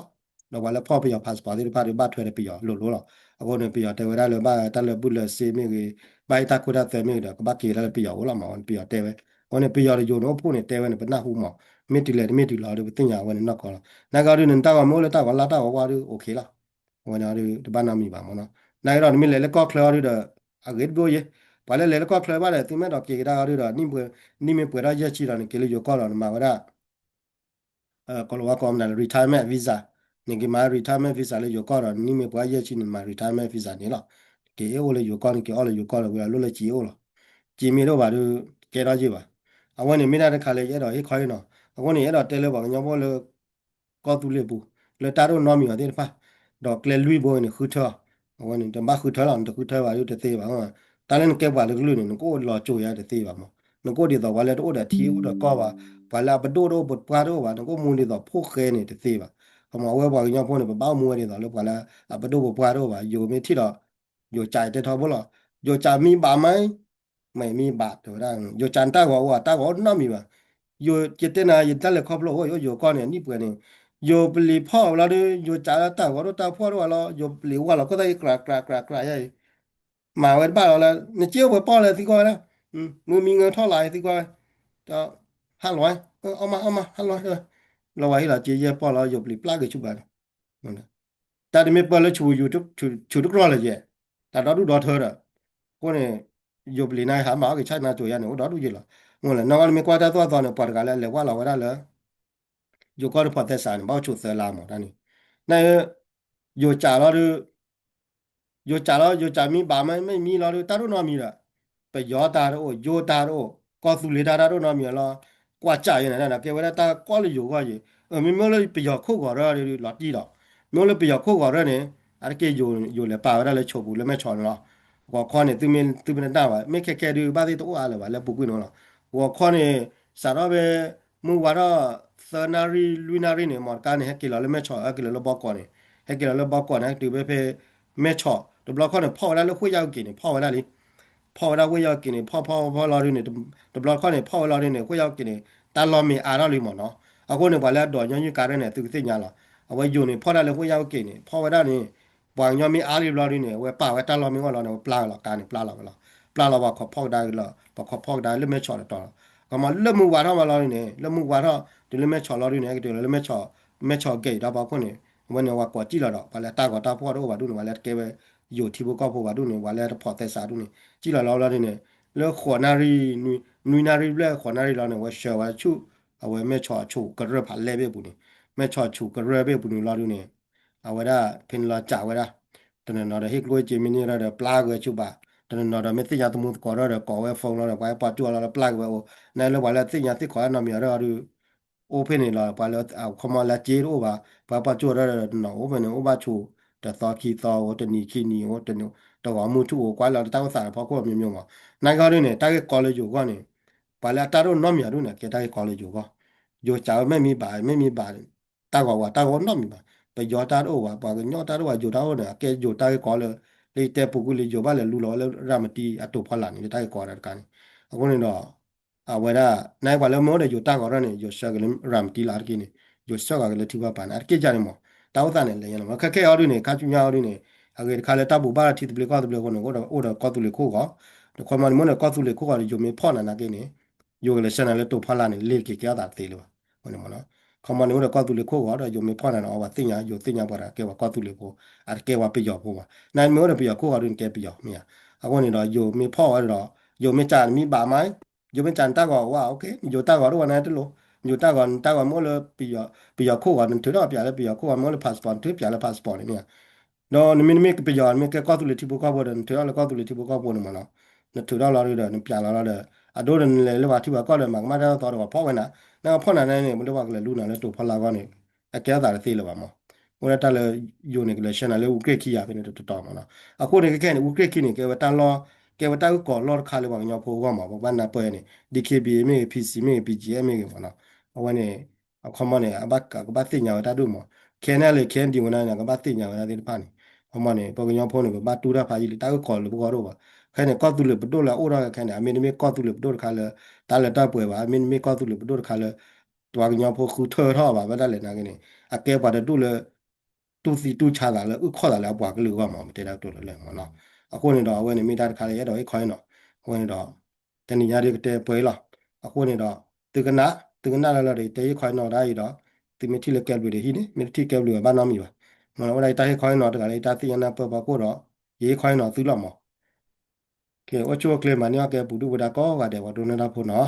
ဒီးပှၤလၢဖီၣ်ပယီၤ passport သ့ၣ်တဖၣ်ဒီး ဘၣ်ထွဲဒီးပယီၤလိၤလိၤလီၤ. အဃိန့ၣ် ပယီၤတဲဝဲဒၣ်လၢဘၣ်တၢ်လၢာ်ဘူၣ်လၢာ်စ့မ့ၢ်ဂ့ၤ, ဘၣ်ဟ့ၣ်တၢ်ခိတၢ်သွဲမ့ၢ်ဂ့ၤဒီး ကဘၣ်က့ၤဒၣ်လၢပယီၤအိၣ်လီၤမး ပယီၤတဲဝဲ. အဃိန့ၣ် ပယီၤတယိၤန့ၣ်အိၣ်ဖှိၣ်န့ၣ် တဲဝဲန့ၣ် ပနၢ်ဟူမး, မ့ၢ်တုၤလဲၣ်တမ့ၢ်တုၤလီၤဒီး ပသ့ၣ်ညါဝဲန့ၣ်နီၢ်ကီၢ်လီၤ. နာ်က့အီၤဒုး နတၢ်ဂီၤမ့ၢ်အိၣ်လၢတၢ်ဂီၤလၢ်တၢ်ဂီၤဝါဒုး okay လီၤ. အဝဲန့ၣ်အီၤဒုး တဘၣ်နီတမံၤဘၣ်မးနီၤ. နာ်က့ဒီး နမ့ၢ်လဲၤလၢကီၢ်ချၢအီၤဒုးဒီး အဂ့ၤတဘိယဲ, ပှၤလၢလဲၤလၢကီၢ်ချၢဘၣ်ဒီး သုမ့ၢ်အဲၣ်ဒိးက့ၤကဒါအီၤဒုးဒီး နံၣ်မ့ၢ်ပှဲၤထီၣ်ယဲၢ်ဆံဒီး နက့ၤလၢယိၤကီၢ်ဒီး နမၤဝဲဒၣ် ကီၤလၤဝါကိးမနုၤလဲၣ် retirement visa, နက့ၤမၤ retirement visa လၢယိၤကီၢ်ဒီး နနံၣ်မ့ၢ်ပှဲၤယဲၢ်ဆံန့ၣ် နမၤ retirement visa န့ၣ်လီၤ. က့ၤအိၣ်လၢယိၤကီၢ်န့ၣ် က့ၤအီၣ်လၢယိၤကီၢ်ဒီး ဝံၤဒီးလိၣ်လၢစ့အိၣ်လီၤ. စ့မ့ၢ်တအိၣ်ဘၣ်ဒီး ကဲထီၣ်ယ့ၢ်ဘၣ်. အဝဲန့ၣ်မ့ၢ်ဒၣ်တခါလၢယအဲၣ်ဒိးဟ့ၣ်ခီဟ့ၣ်နီၤ, အဃိန့ၣ် ယအဲၣ်ဒိးတဲလၢပှၤကညီဖိလၢ ကီၢ်သူလ့ၤပူၤ လၢတၢ်တအိၣ်နီတမံၤအီၤသ့ၣ်တဖၣ်, ဒီးကျဲလွံၢ်ဘိန့ၣ် ဃုထၢအီၤ, အဝဲန့ၣ် တဘၣ်ဃုထၢလီၤ, နတဃုထၢဘၣ်ဒီးတသ့ဘၣ်. တၢ်လၢနကဲပှၤတကလုာ်န့ၣ် နကအိၣ်လီၤကၠိယါတသ့ဘၣ်မး, နကအိၣ်ဒ်သိးပှၤလၢတအိၣ်ဒီးထံအိၣ်ဒီးကီၢ်ဘၣ်, ပှၤလၢအပဒိၣ်တအိၣ်ပပှၢ်တအိၣ်ဘၣ်, နကအိၣ်မူဒ်သိးဖိၣ်ဃဲန့ၣ်တသ့ဘၣ်. ခီမ့ၢ်အဝဲပှၤကညီဖိန့ၣ် ပဘၣ်အိၣ်မူဝဲဒ်သိးလၢပှၤလၢအပဒိၣ်ပပှၢ်တအိၣ်ဘၣ်, ယိၤမ့ၢ်ထံၣ်ဒီး ယိၤကးတဲထီဘိလီၤ, ယိၤကးမံဘၣ်မး မ့ၢ်မံဘၣ်တဲဝဲဒၣ်, ယိၤကးနတၢ်ဂီၤအိၣ် တၢ်ဂီၤအိၣ်နီတမံၤဘၣ်. ယိၤကတဲနၤ ယတၢ်လဲၤခီဖျိအိၣ် ယအိၣ်ယိၤကီၢ်န့ၣ် အနံၣ်ပှဲၤန့ၣ်, ယိၤပလံၤဖီၣ်ဝဲလီၤဒီး ယိၤကးလၢတၢ်ဂီၤဒိၣ်တၢ်ဖှီၣ်ဒိၣ်ဝဲလီၤ, ယိၤပလံၤဝါလီၤခိၣ်သၣ်အံၤ ကြးကြးကြးကြးယါအံၤ, မၤဝဲတဘၣ်လီၤလၢ နက့အိၣ်ပှဲၤပီၣ်လဲၣ်သံကွၢ်ဝဲဒၣ်, မုၢ်မံငၢထီၣ်လၢသံကွၢ်ဝဲ, ဟါလီၤ, အီၣ်မးအီၣ်မး ဟါလီၤ, လီၤဝဲဟ့ၣ်လီၤက့ယဲၢ်ပီၣ်လီၤ ယိၤပလံၤပျၢ်က့ၤဆူၣ်ဘၣ်န့ၣ် တၢ်တမ့ၢ်ပၢၢ်လၢဆူၣ် ဆူၣ်တကြၢးလၢၤယဲၢ်, တၢ်ဒီဒူၣ်ဒီထၢဒီး, အဃိန့ၣ် ယိၤပလံၤန့ၣ် ဟးမၤအီၣ်က့ၤဆၣ်နါစိၤယါန့ၣ် အိၣ်ဒီဒူၣ်ယဲၢ်လီၤ. မ့ၢ်လၢနီၢ်ကီၢ်န့ၣ်မ့ၢ်ကွၢ်တၢ်သိၣ်အသီန့ၣ် ပှၤတဂၤလၢအလဲၤဝါလီၤဝဲဒၣ်လၢ ယိၤကီၢ်တဖီၣ်သဲစးန့ၣ် ဘၣ်အိၣ်ဆိးသၢလါမးတၢ်န့ၣ်, န ယိၤကးလီၤဒီး ယိၤကးလီၤ ယိၤကးမံဘၣ်မး မ့ၢ်မံလီၤဒီး တၢ်ဒိၣ်နီတမံၤဒီး ပယီၤတၢ်တအိၣ် ယိၤတၢ်တအိၣ် ကီၢ်သူလ့ၤတၢ်တၢ်ဒိၣ်နီတမံၤလီၤ. ကွၢ်ကးယဲၢ်န့ၣ် ကဲဝဲဒၣ်တၢ်ကီၢ်လၢယိၤဂီၢ်ယဲၢ်, မ့မ့ၢ်လၢပယီၤခိၣ်ဂီၤရၢလီၤတံၢ်ဒီး, မ့ၢ်လၢပယီၤခိၣ်ဂီၤရၢန့ၣ် အါတက့ၢ်ယိၤလဲၤပာ်ဝဲဒၣ်လၢဆိးပူၤလၢ မဲၢ်ဆီးန့ၣ်လီၤ. ဂီၤခီန့ၣ် သုမ့ၢ်တနၢ်ဘၣ် မ့ၢ်ခဲခဲဒုး ဘၣ်သ့ၣ်တအိၣ်အါလၢၤဘၣ်လၢပူၤကွံာ်န့ၣ်လီၤ. ဂီၤခီန့ၣ် စးထီၣ်ဖဲ မုၢ်ဝါထီၣ် သၢနၣ်ရံၣ် လွံၢ်နၣ်ရံၣ်န့ၣ် မီတကါန့ၣ် ဟဲက့ၤလီၤလၢမဲၢ်ဆီး ဟဲက့ၤလီၤလၢဘီကီးန့ၣ်, ဟဲက့ၤလီၤလၢဘီကီးန့ၣ် ဟဲတုၤဖဲဖဲ မဲၢ်ဆီး တဘျီခီန့ၣ် ဖီၣ်ဝဲဒၣ်လၢဃိၣ်ယၣ်အူက့ၤန့ၣ် ဖီၣ်ဝဲဒၣ်လံ, ဖီၣ်ဝဲဒၣ်ဃိၣ်ယၣ်အူက့ၤန့ၣ် ဖီၣ်ဖီၣ်ဖီၣ်လီၤဒုးန့ၣ် တဘျီခီန့ၣ် ဖီၣ်ဝဲလီၤဒုးန့ၣ် ဃိၣ်ယၣ်အူက့ၤန့ၣ် တၢ်လီၢ်မ့ၢ်အါထီၣ်လံမးနီၤ. အဃိန့ၣ် ပှၤလၢအဒိးညီနုၢ်ကါရၢန့ၣ် သုကသ့ၣ်ညါလီၤ. အဝဲယိၤန့ၣ် ဖီၣ်ဒၣ်လၢဃိၣ်ယၣ်အူက့ၤန့ၣ် ဖီၣ်ဝဲဒၣ်န့ၣ် ပှၤကညီမ့ၢ်အါလံဘျီဒုးန့ၣ် အဝဲပာ်ဝဲတၢ်လီၢ်မ့ၢ်ဝဲလီၤဒုးန့ၣ် အဝဲပျၢ်ဝဲလီၤ ကါန့ၣ်ပျၢ်လီၤဝဲလီၤ. ပျၢ်လီၤပှၤခိးဖီၣ်ကဒါလီၤ, ပှၤခိးဖီၣ်ကဒါလၢမဲၢ်ဆီးတတီၤလီၤ. ကမၤလၢမုၢ်ဝါထီၣ်မးလီၤဒုးန့ၣ် လၢမုၢ်ဝါထီၣ် တုၤလၢမဲၢ်ဆီးလီၤဒုးန့ၣ် ကတုၤလီၤလၢမဲၢ်ဆီး, မဲၢ်ဆီးဂဲၤဒီးပှၤခိၣ်န့ၣ် အဝဲန့ၣ် ပှၤကိးစံၣ်လီၤဒီး ပှၤလၢတၢ်ဂီၤတၢ်ဖှီၣ်တအိၣ်ဘၣ်ဒုးန့ၣ် ပှၤလၢတကဲဝဲ ယိၤထံဖိကီၢ်ဖိဘၣ်ဒုးန့ၣ် ပှၤလၢတဖီၣ်သဲစးဒုးန့ၣ် စံၣ်လီၤလီၤလီၤဒုးန့ၣ် လၢဃိးနၣ်ရံၣ် နွံနၣ်ရံၣ်ဘျဲၣ်ဃိးနၣ်ရံၣ်လီၤန့ၣ် အဝဲဆှၢဝဲဆူၣ် အဝဲမဲၢ်ဆီးအဆူၣ်ကရၢၢ်ဖးလဲၢ်ဘ့ၣ်အပူၤန့ၣ်, မဲၢ်ဆီးအဆူၣ်ကရၢၢ်ဘ့ၣ်အပူၤန့ၣ်လီၤဒုးန့ၣ် အဝဲဒၣ်ဖဲန့ၣ်လီၤကးဝဲဒၣ် တနီၤနီၤဒီးဟ့ၣ်ကျိၣ်ဟ့ၣ်စ့မ့ၢ်န့ၢ်ရၢဒီးပျၢ်က့ၤဝဲဆူၣ်ဘၣ်, တနီၤနီၤဒီးမ့ၢ်သ့ၣ်ညါသမူသကိးရၢဒီးကိးဝဲ phone လီၤဒီး ပှၤဟဲပာ်တူၢ်အီၤလီၤဒီးပျၢ်က့ၤဝဲအိၣ်, နလၢပှၤလၢသ့ၣ်ညါသ့ၣ်ခီၣ်နီတမံၤအီၤဒီးဒုး အိၣ်ဖဲန့ၣ်လီၤ ပှၤလၢ ခီမီလၢက့တအိၣ်ဘၣ်, ပှၤဟဲပာ်တူၢ်အီၤဒီးတနီၤအိၣ်ဖဲန့ၣ် အိၣ်ဘၣ်ဆူၣ် တသီခံသီအိၣ် တနံၤခံနံၤအိၣ် တဂီၤမုၢ်ထူၣ်အိၣ် ကွၢ်လီၤတၢ်အိၣ်သးတဖီခိၣ်မ့ၢ်မ့ၢ်မး, နာ်က့အီၤဒုးန့ၣ် တၢ်ဂ့ၢ်ကီလၢယိၤဂီၢ်န့ၣ် ပှၤလၢအတၢ်တအိၣ်နီတမံၤအီၤဒုးန့ၣ် အကဲတၢ်ဂ့ၢ်ကီလၢယိၤဂီၢ်, ယိၤကးဝဲမ့ၢ်မံဘၣ် မ့ၢ်မံဘၣ် တၢ်ဂီၤဝဲတၢ်ဂီၤနီတမံၤဘၣ်, ပယီၤတၢ်တအိၣ်ဘၣ် ပှၤကညီတၢ်တအိၣ်ဘၣ် ယိၤတၢ်အိၣ်န့ၣ် အကဲယိၤတၢ်ဂ့ၢ်ကီလၢ လၢယတဲပူၤကွံာ်လၢယိၤဘၣ်လဲၤလူလီၤဝဲလၢရၤမတံအတိာ်ဖီလာ်န့ၣ် လၢတၢ်ဂ့ၢ်ကီတၢ်တခါန့ၣ်, အဃိန့ၣ်ဒီး အဝဲဒၣ် နပှၤလၢမ့ၢ်အိၣ်ဒီးယိၤတၢ်ဂီၤထီၣ်န့ၣ် ယိၤဆှၢက့ၤလၢရၤမတံလီၤတက့ၢ်န့ၣ် ယိၤဆှၢက့ၤလၢထံဖီပာ်န့ၣ် အတက့ၢ်ယါန့ၣ်မး, တၢ်အိၣ်သးန့ၣ် လဲၤညါလီၤမး ခဲခဲအီၤဒုးန့ၣ် ခါဆူညါအီၤဒုးန့ၣ် အဂ့ၤတခါလၢတၢ်ဘိးဘၣ်ထံသဘျ့ကီၢ်သဘျ့အဃိန့ၣ် အိၣ်ဒီးကီၢ်သူလ့ၤခိၣ်ဂီၤ, ဒီးခီမီန့ၣ်မ့ၢ်အိၣ်ဒီးကီၢ်သူလ့ၤခိၣ်ဂီၤဒီး ယိၤမ့ၢ်ဖီၣ်နၤနာ်က့န့ၣ် ယိၤကလဲၤဆှၢနၤလၢတိာ်ဖီလာ်န့ၣ် လ့ၣ်က့ၤကဲထီၣ်သးတသ့လၢၤဘၣ်, မး ခီမီန့ၣ်အိၣ်ဒီးကီၢ်သူလ့ၤခိၣ်ဂီၤဒီး ယိၤမ့ၢ်ဖီၣ်နၤန့ၣ် အဝဲသ့ၣ်ညါ ယိၤသ့ၣ်ညါပှၤတဂၤကဲပှၤကီၢ်သူလ့ၤဖိ, အတကဲပှၤပယီၤဖိဘၣ်, နမ့ၢ်အိၣ်ဒီးပယီၤခိၣ်ဂီၤဒုး နကဲပယီၤမ့ၢ်ဧါ, အဃိန့ၣ်ဒီး ယိၤမ့ၢ်ဖီၣ်ဝဲဒီး ယိၤမ့ၢ်ကးနမံဘၣ်မး ယိၤမ့ၢ်ကးနတၢ်ဂီၤဝဲ okay နယိၤတၢ်ဂီၤတအိၣ်ဝဲန့ၣ်တလိၣ်, နယိၤတၢ်ဂီၤ နတၢ်ဂီၤမ့ၢ်အိၣ်လၢ ပယီၤခိၣ်ဂီၤ နထုးထီၣ်ပျးလၢပယီၤခိၣ်ဂီၤ မ့ၢ်အိၣ်လၢ passport နထုးပျးလၢ passport န့ၣ်မ့ၢ်ဧါ, ဒီးနမ့ၢ်နမ့ၢ်ကပယီၤ နမ့ၢ်ကဲကီၢ်သူလ့ၤထံဖိကီၢ်ဖိဒီး နထုးထီၣ်လၢကီၢ်သူလ့ၤထံဖိကီၢ်ဖိန့ၣ်မးနီၤ, နထုးထီၣ်လီၤဒုးဒီး နပျးလီၤလီၤဒီး အဒိနလဲၤလၢပှၤထံပှၤကီၢ်ဒီး မၤကမၣ်တၢ်သိးဒီး ပှၤဖီၣ်ဝဲနၤ, နကဖီၣ်နၤန့ၣ် လၢပှၤကလဲၤလူနၤလၢတိာ်ဖီလာ်ဂီၢ်န့ၣ် အကဲထီၣ်သးတသ့လၢၤဘၣ်မး, အိၣ်ဒၣ်တၢ်လၢ ယိၤန့ၣ် ကလဲၤဆှၢနၤလၢ Ukraine ခံဂၤဖဲန့ၣ်တတီၤမးနီၤ. အဃိန့ၣ် ခဲခဲန့ၣ် Ukraine ခံန့ၣ် ကဲဝဲတၢ်လီၢ် ကဲဝဲတၢ်အုၣ်ကီၤလီၢ်တခါလၢပှၤကညီဖိအဂီၢ်မး ပကဘၣ်နၢ်ပၢၢ်န့ၣ် D K B A မ့ၢ်ဂ့ၤ P C မ့ၢ်ဂ့ၤ P G F မ့ၢ်ဂ့ၤမးနီၤ. အဝဲန့ၣ် အခီမီန့ၣ် အဘၣ်ကဘၣ်သ့ၣ်ညါဝဲတၢ်ဒိၣ်မး ခဲန့ၣ်လၢ K N D ဝဲဒၣ်န့ၣ် ကဘၣ်သ့ၣ်ညါဝဲဒၣ်သ့ၣ်တဖၣ်န့ၣ် အခီမီန့ၣ် ပှၤကညီဖိန့ၣ် ပဘၣ်တူၢ်တၢ်ဖးယံာ်လံ တၢ်အုၣ်ကီၤလၢပဂီၢ်တအိၣ်ဘၣ်. ခဲန့ၣ် ကီၢ်သူလ့ၤပဒိၣ်လၢအအိၣ်ထီၣ်ခဲခဲန့ၣ် အမ့တမ့ၢ်ကီၢ်သူလ့ၤပဒိၣ်တခါလၢ တၢ်လၢတၢ်ပှဲၤဘၣ် အမ့တမ့ၢ်ကီၢ်သူလ့ၤပဒိၣ်တခါလၢ ပှၤကညီဖိဃုထၢထီၣ်ဘၣ် ဘၣ်ဒၣ်လဲာ်နာ်က့န့ၣ် အကဲပှၤတဒူၣ်လၢ တူၢ်သံတူၢ်ဆါသးလၢအုၣ်ခီၣ်သးလၢအပှၤကလုာ်အဂီၢ်မး ပတဲတၢ်ကတိၤလၢလၢမးနီၤ. အဃိန့ၣ်ဒီး အဝဲန့ၣ်မ့ၢ်တၢ်တခါလၢယအဲၣ်ဒိးဟ့ၣ်ခီဟ့ၣ်နီၤ အဃိန့ၣ်ဒီး တနံၤညါဒ်ကတဲပှဲၤလီၤ. အဃိန့ၣ်ဒီး သုကနၣ် သုကနၣ်လၢလၢဒီး ယတဲဟ့ၣ်ခီဟ့ၣ်နီၤဒၣ်အံၤဒီး သုမ့ၢ်ထံၣ်လၢကဲဘျုးဒီးဟံးန့ၢ် မ့ၢ်တထံၣ်ကဲဘျုးဘၣ်နီတမံၤဘၣ်. မ့ၢ်ဝဲဒၣ်ယတၢ်ဟ့ၣ်ခီဟ့ၣ်နီၤတဂၤလၢယတၢ်သ့ၣ်ညါနၢ်ပၢၢ်ဖီခိၣ်ဒီး ယဟ့ၣ်ခီဟ့ၣ်နီၤသုလီၤမး. အိၣ်ဆူၣ်အိၣ်ချ့မၤန့ၢ်အီၣ်ကဲပူၤဒုၣ်ပူၤဒါကိးဂၤဒဲး ပှၤဒိကနၣ်တၢ်ဖိနီၤ.